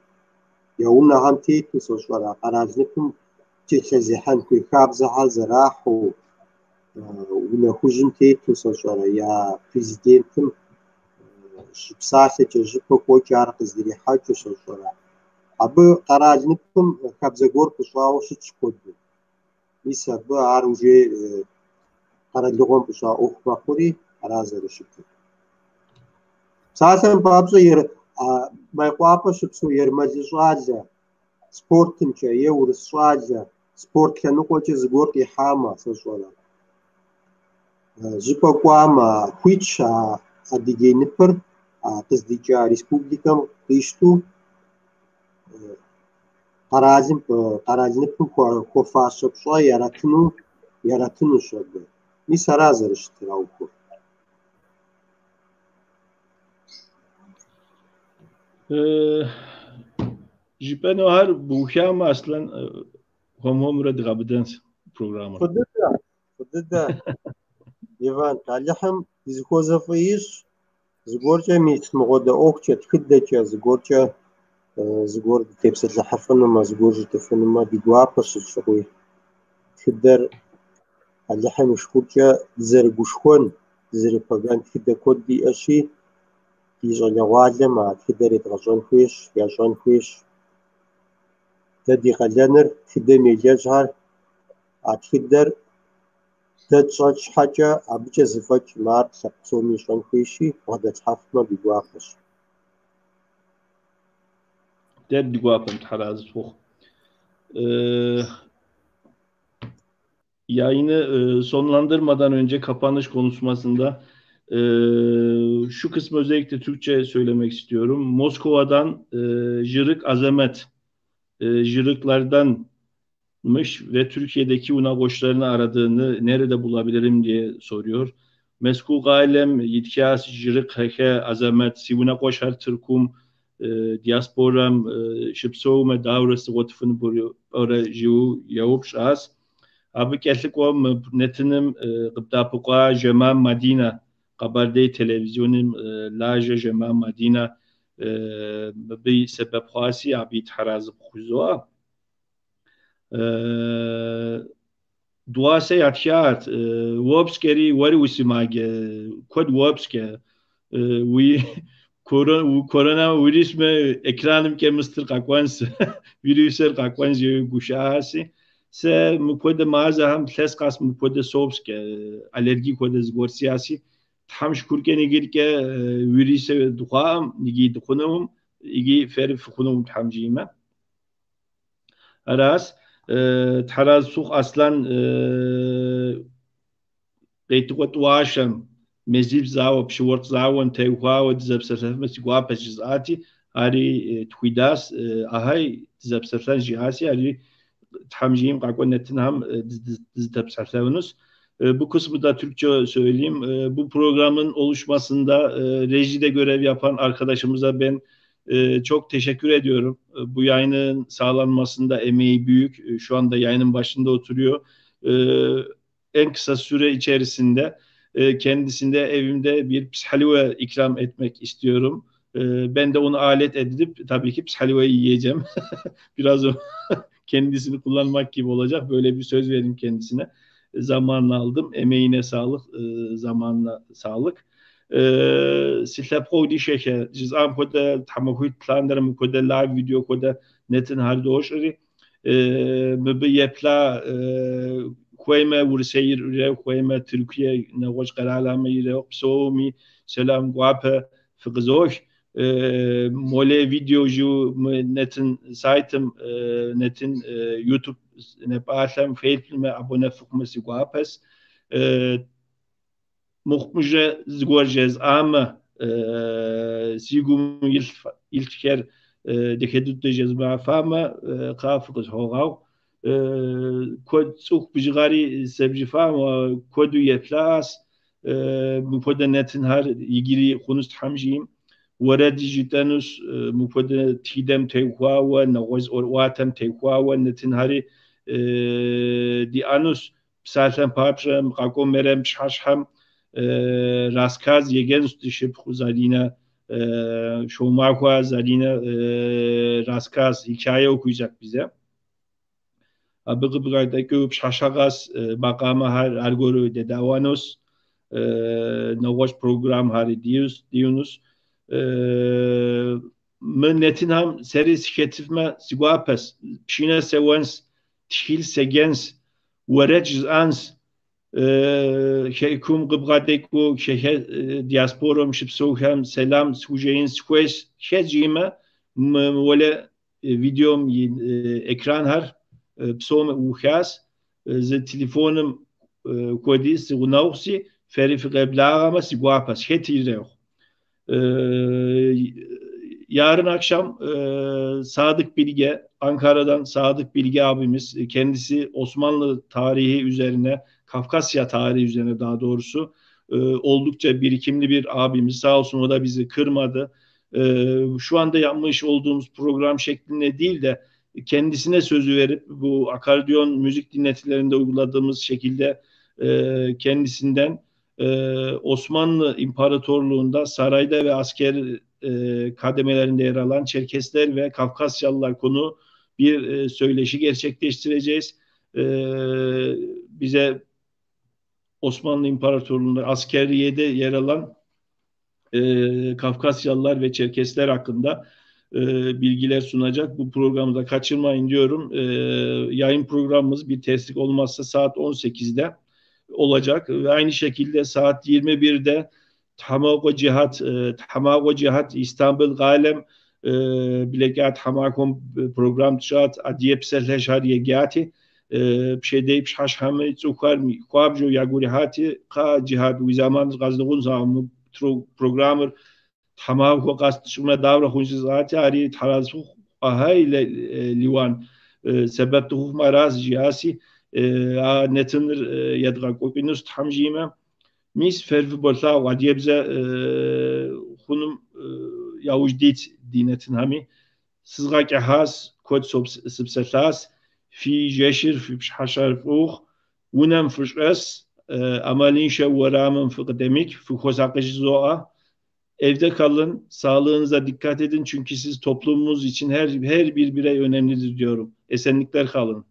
Я унэхэм тету, сэ сщӏэрэ, къэрал ныпым кӏэлъызехьэн хуей хабзэхэр зэрахьэу, унэ хужьым тету, сэ сщӏэрэ, я президентым щыпсалъэкӏэ жьыпэ кӏуэкӏэ ар къыздрихьэкӏыу, сэ сщӏэрэ. Абы къэрал ныпым хабзэ гуэр пыщӏауэ щытщ куэду. Мис абы ар уже къэралыгъуэм пыщӏа ӏуэху мэхъури, ара зэрыщытыр. Псалъэм папщӏэ, Майкъуапэ щыпсэу ермэлы щӏалэ спортымкӏэ е урыс щӏалэ спорт лъэныкъуэкӏэ зыгуэр къихьамэ, сэ сщӏэрэ, жьыпӏэ кӏуамэ, хуитщ а Адыгей ныпыр къыздикӏа республикэм къищту къэралым, къэрал ныпым хуэфащэ пщӏэ яратынущ абы. Мис ара зэрыщытыр а ӏуэхур. Жыпӏэнухэр бухамэ, Аслъэн, хуэм-хуэмурэ дгъэбыдэнщ программэр. Фӏы дыдэ, фӏы дыдэ, Иван, Алыхьым дызыхуэзэ фӏы ищӏ, зыгуэркӏэ мис мыгъуэдэ ӏуэхукӏэ, тхыдэкӏэ, зыгуэркӏэ зыгуэр дытепсэлъыхьыфынумэ, зыгуэр жытӏыфынумэ, ди гуапэщ сыт щыгъуи. Тхыдэр Алыхьым и шыкуркӏэ дызэрыгушхуэн, дызэрыпэгэн тхыдэ куэд диӏэщи, ди щӏалэгъуалэм а тхыдэр едгъэщӏэн хуейщ, ящӏэн хуейщ. Дэ ди къалэныр тхыдэм елэжьхэр, а тхыдэр дэ тщӏэ щхьэкӏэ абыкӏэ зэфӏэкӏым ар лъэпкъ псоми ищӏэн хуейщи, бгъэдэтлъхьэфмэ ди гуапэщ. Дэ ди гуапэм Тхьэр арэзы тхухъу. Yayını sonlandırmadan önce kapanış konuşmasında şu kısmı özellikle Türkçe söylemek istiyorum. Moskova'dan Jırık Azamet, Jırıklardanmış ve Türkiye'deki unagoşlarını aradığını nerede bulabilirim diye soruyor. Mesku galem yitkas Jırık heke Azamet si unagoşar Türkum diasporam şıpsoume davresi gotfun bure jiu yaupş az. Абы кӏэлъыкӏуэм нэтыным къыбдапыкӏуа Жэмам Мадинэ, Къэбэрдей телевизионым лажьэ Жэмам Мадинэ мыбы сэбэп хъуаси, абы и Тхьэр арэзы къыхузоӏэ. Дуасэ ятхат, уопскӏэри уэри усымаджэ, куэд уопскӏэ, уи коронавирусмэ экранымкӏэ мыстыр къэкӏуэнс, вирусыр къэкӏуэнс гушыӏаси. Сэ мыпхуэдэ мазэхэм лъэс къэс мыпхуэдэ сопскӏэ, аллергие хуэдэ зыгуэр сиӏэси, Тхьэм шыкуркӏэ нигиркӏэ вирусыр дыхъуаӏым, ниги дыхъунукъым, иги фэри фыхъунукъым Тхьэм жиӏэмэ. Аращ, Тхьэр арэзы тхухъу Аслъэн Къейтыкъуэ тӏуащэм, Мезиб зауэ, Пщы-уэркъ зауэм теухуауэ дызэпсэлъэфмэ си гуапэщ жысӏати, ари тхуидащ, ахай дызэпсэлъэн жиӏаси, ари Тхьэм жиӏэм къакӏуэ нэтынхэм дызэпсэлъэнущ. Bu kısmı da Türkçe söyleyeyim. Bu programın oluşmasında rejide görev yapan arkadaşımıza ben çok teşekkür ediyorum. Bu yayının sağlanmasında emeği büyük. Şu anda yayının başında oturuyor. En kısa süre içerisinde kendisinde evimde bir pshalua ikram etmek istiyorum. Ben de onu alet edip tabii ki pshaluayı yiyeceğim. Biraz o kendisini kullanmak gibi olacak. Böyle bir söz verdim kendisine. Zamanını aldım. Emeğine sağlık, zamanına sağlık. Silhepko dişeke, cizam koda, tamahuit planlarım koda, live video koda, netin hardoşri. Mıbı yepla خويمة ورسير ريو خويمة تركيا نغوش قرالامة يريو بسومي سلام قوابة فقزوش مولي فيديو جو نتن سايتم نتن يوتيوب نبعثم فيلم أبونا فقمسي قوابس مخمجة زغورجز أما سيقوم يلتكر دكدود دجز مع فاما قافقز هوغاو كود سوق بجغاري سبجفا وكودو يفلاس Мыпхуэдэ нэтынхэр иджыри хъунущ Тхьэм жиӏэм. Уэрэди жытӏэнущ, мыпхуэдэ тхыдэм теухуауэ, нэгъуэщӏ ӏуэрыӏуатэм теухуауэ нэтынхэри диӏэнущ. Псалъэм папщӏэ, къакӏуэ мерэм пщыхьэщхьэм рассказ еджэнущ ди шыпхъу Заринэ, Шоумахуэ Заринэ рассказ, хикае okuyacak bize. Абы къыбгъэдэкӏыу пщыхьэщхьэ къэс макъамэхэр аргуэру дедаӏуэнущ, нэгъуэщӏ программхэри диӏэнущ. Мы нэтынхэм сэри сыхэтыфмэ си гуапэщ, пшынэ сеуэнщ, тхылъ седжэнщ, уэрэд жысӏэнщ, хэкум къыбгъэдэкӏыу хэхэ диаспорэм щыпсэухэм сэлам схужеин сыхуейщ. Хэт жиӏэмэ, мы уэлэ видеом и экранхэр псоми ӏухащ, зы телефоным хуэдиз си гъунэгъущи, фэри фыкъеблагъэмэ си гуапэщ, хэт ирехъу. Yarın akşam Sadık Bilge, Ankara'dan Sadık Bilge abimiz, kendisi Osmanlı tarihi üzerine, Kafkasya tarihi üzerine daha doğrusu oldukça birikimli bir abimiz. Sağ olsun o da bizi kırmadı. Şu anda yapmış olduğumuz program şeklinde değil de kendisine sözü verip bu akordeon müzik dinletilerinde uyguladığımız şekilde kendisinden Osmanlı İmparatorluğu'nda sarayda ve asker kademelerinde yer alan Çerkesler ve Kafkasyalılar konu bir söyleşi gerçekleştireceğiz. Bize Osmanlı İmparatorluğu'nda askeriyede yer alan Kafkasyalılar ve Çerkesler hakkında bilgiler sunacak. Bu programı da kaçırmayın diyorum. Yayın programımız bir terslik olmazsa saat 18'de olacak. Ve aynı şekilde saat 21'de Thamaqo Cihat, Thamaqo Cihat İstanbul Galem Bilekat Hamakom program tşat Adiye Pselheşar Yegati пщэдей пщыхьэщхьэми цӏыхухэр хуабжьу ягу ирихьати, кхъа Джихад уи зэман къэзлыгъун программэр тхьэмахуэ къэс тщӏымэ дауэрэ хъун жысӏати, ари тхьэразы ахай Лиуан сэбэп дыхъухъумэ аращ жиӏаси, а нэтыныр едгъэкӏуэкӏынущ Тхьэм жиӏэмэ. Мис фэр фыболъагъу адыгэбзэ хъунум яужь дит ди нэтынхэми. Сызгъэкӏыхьащ, куэд сыпсэлъащ, фи жэщыр, фи пщыхьэщхьэр фӏы ухъу, унэм фыщӏэс, ӏэмалыншэ уэрамым фыкъыдэмыкӏ, фыхуэсакъыж жызоӏэ. Evde kalın, sağlığınıza dikkat edin çünkü siz toplumumuz için her bir birey önemlidir diyorum. Esenlikler kalın.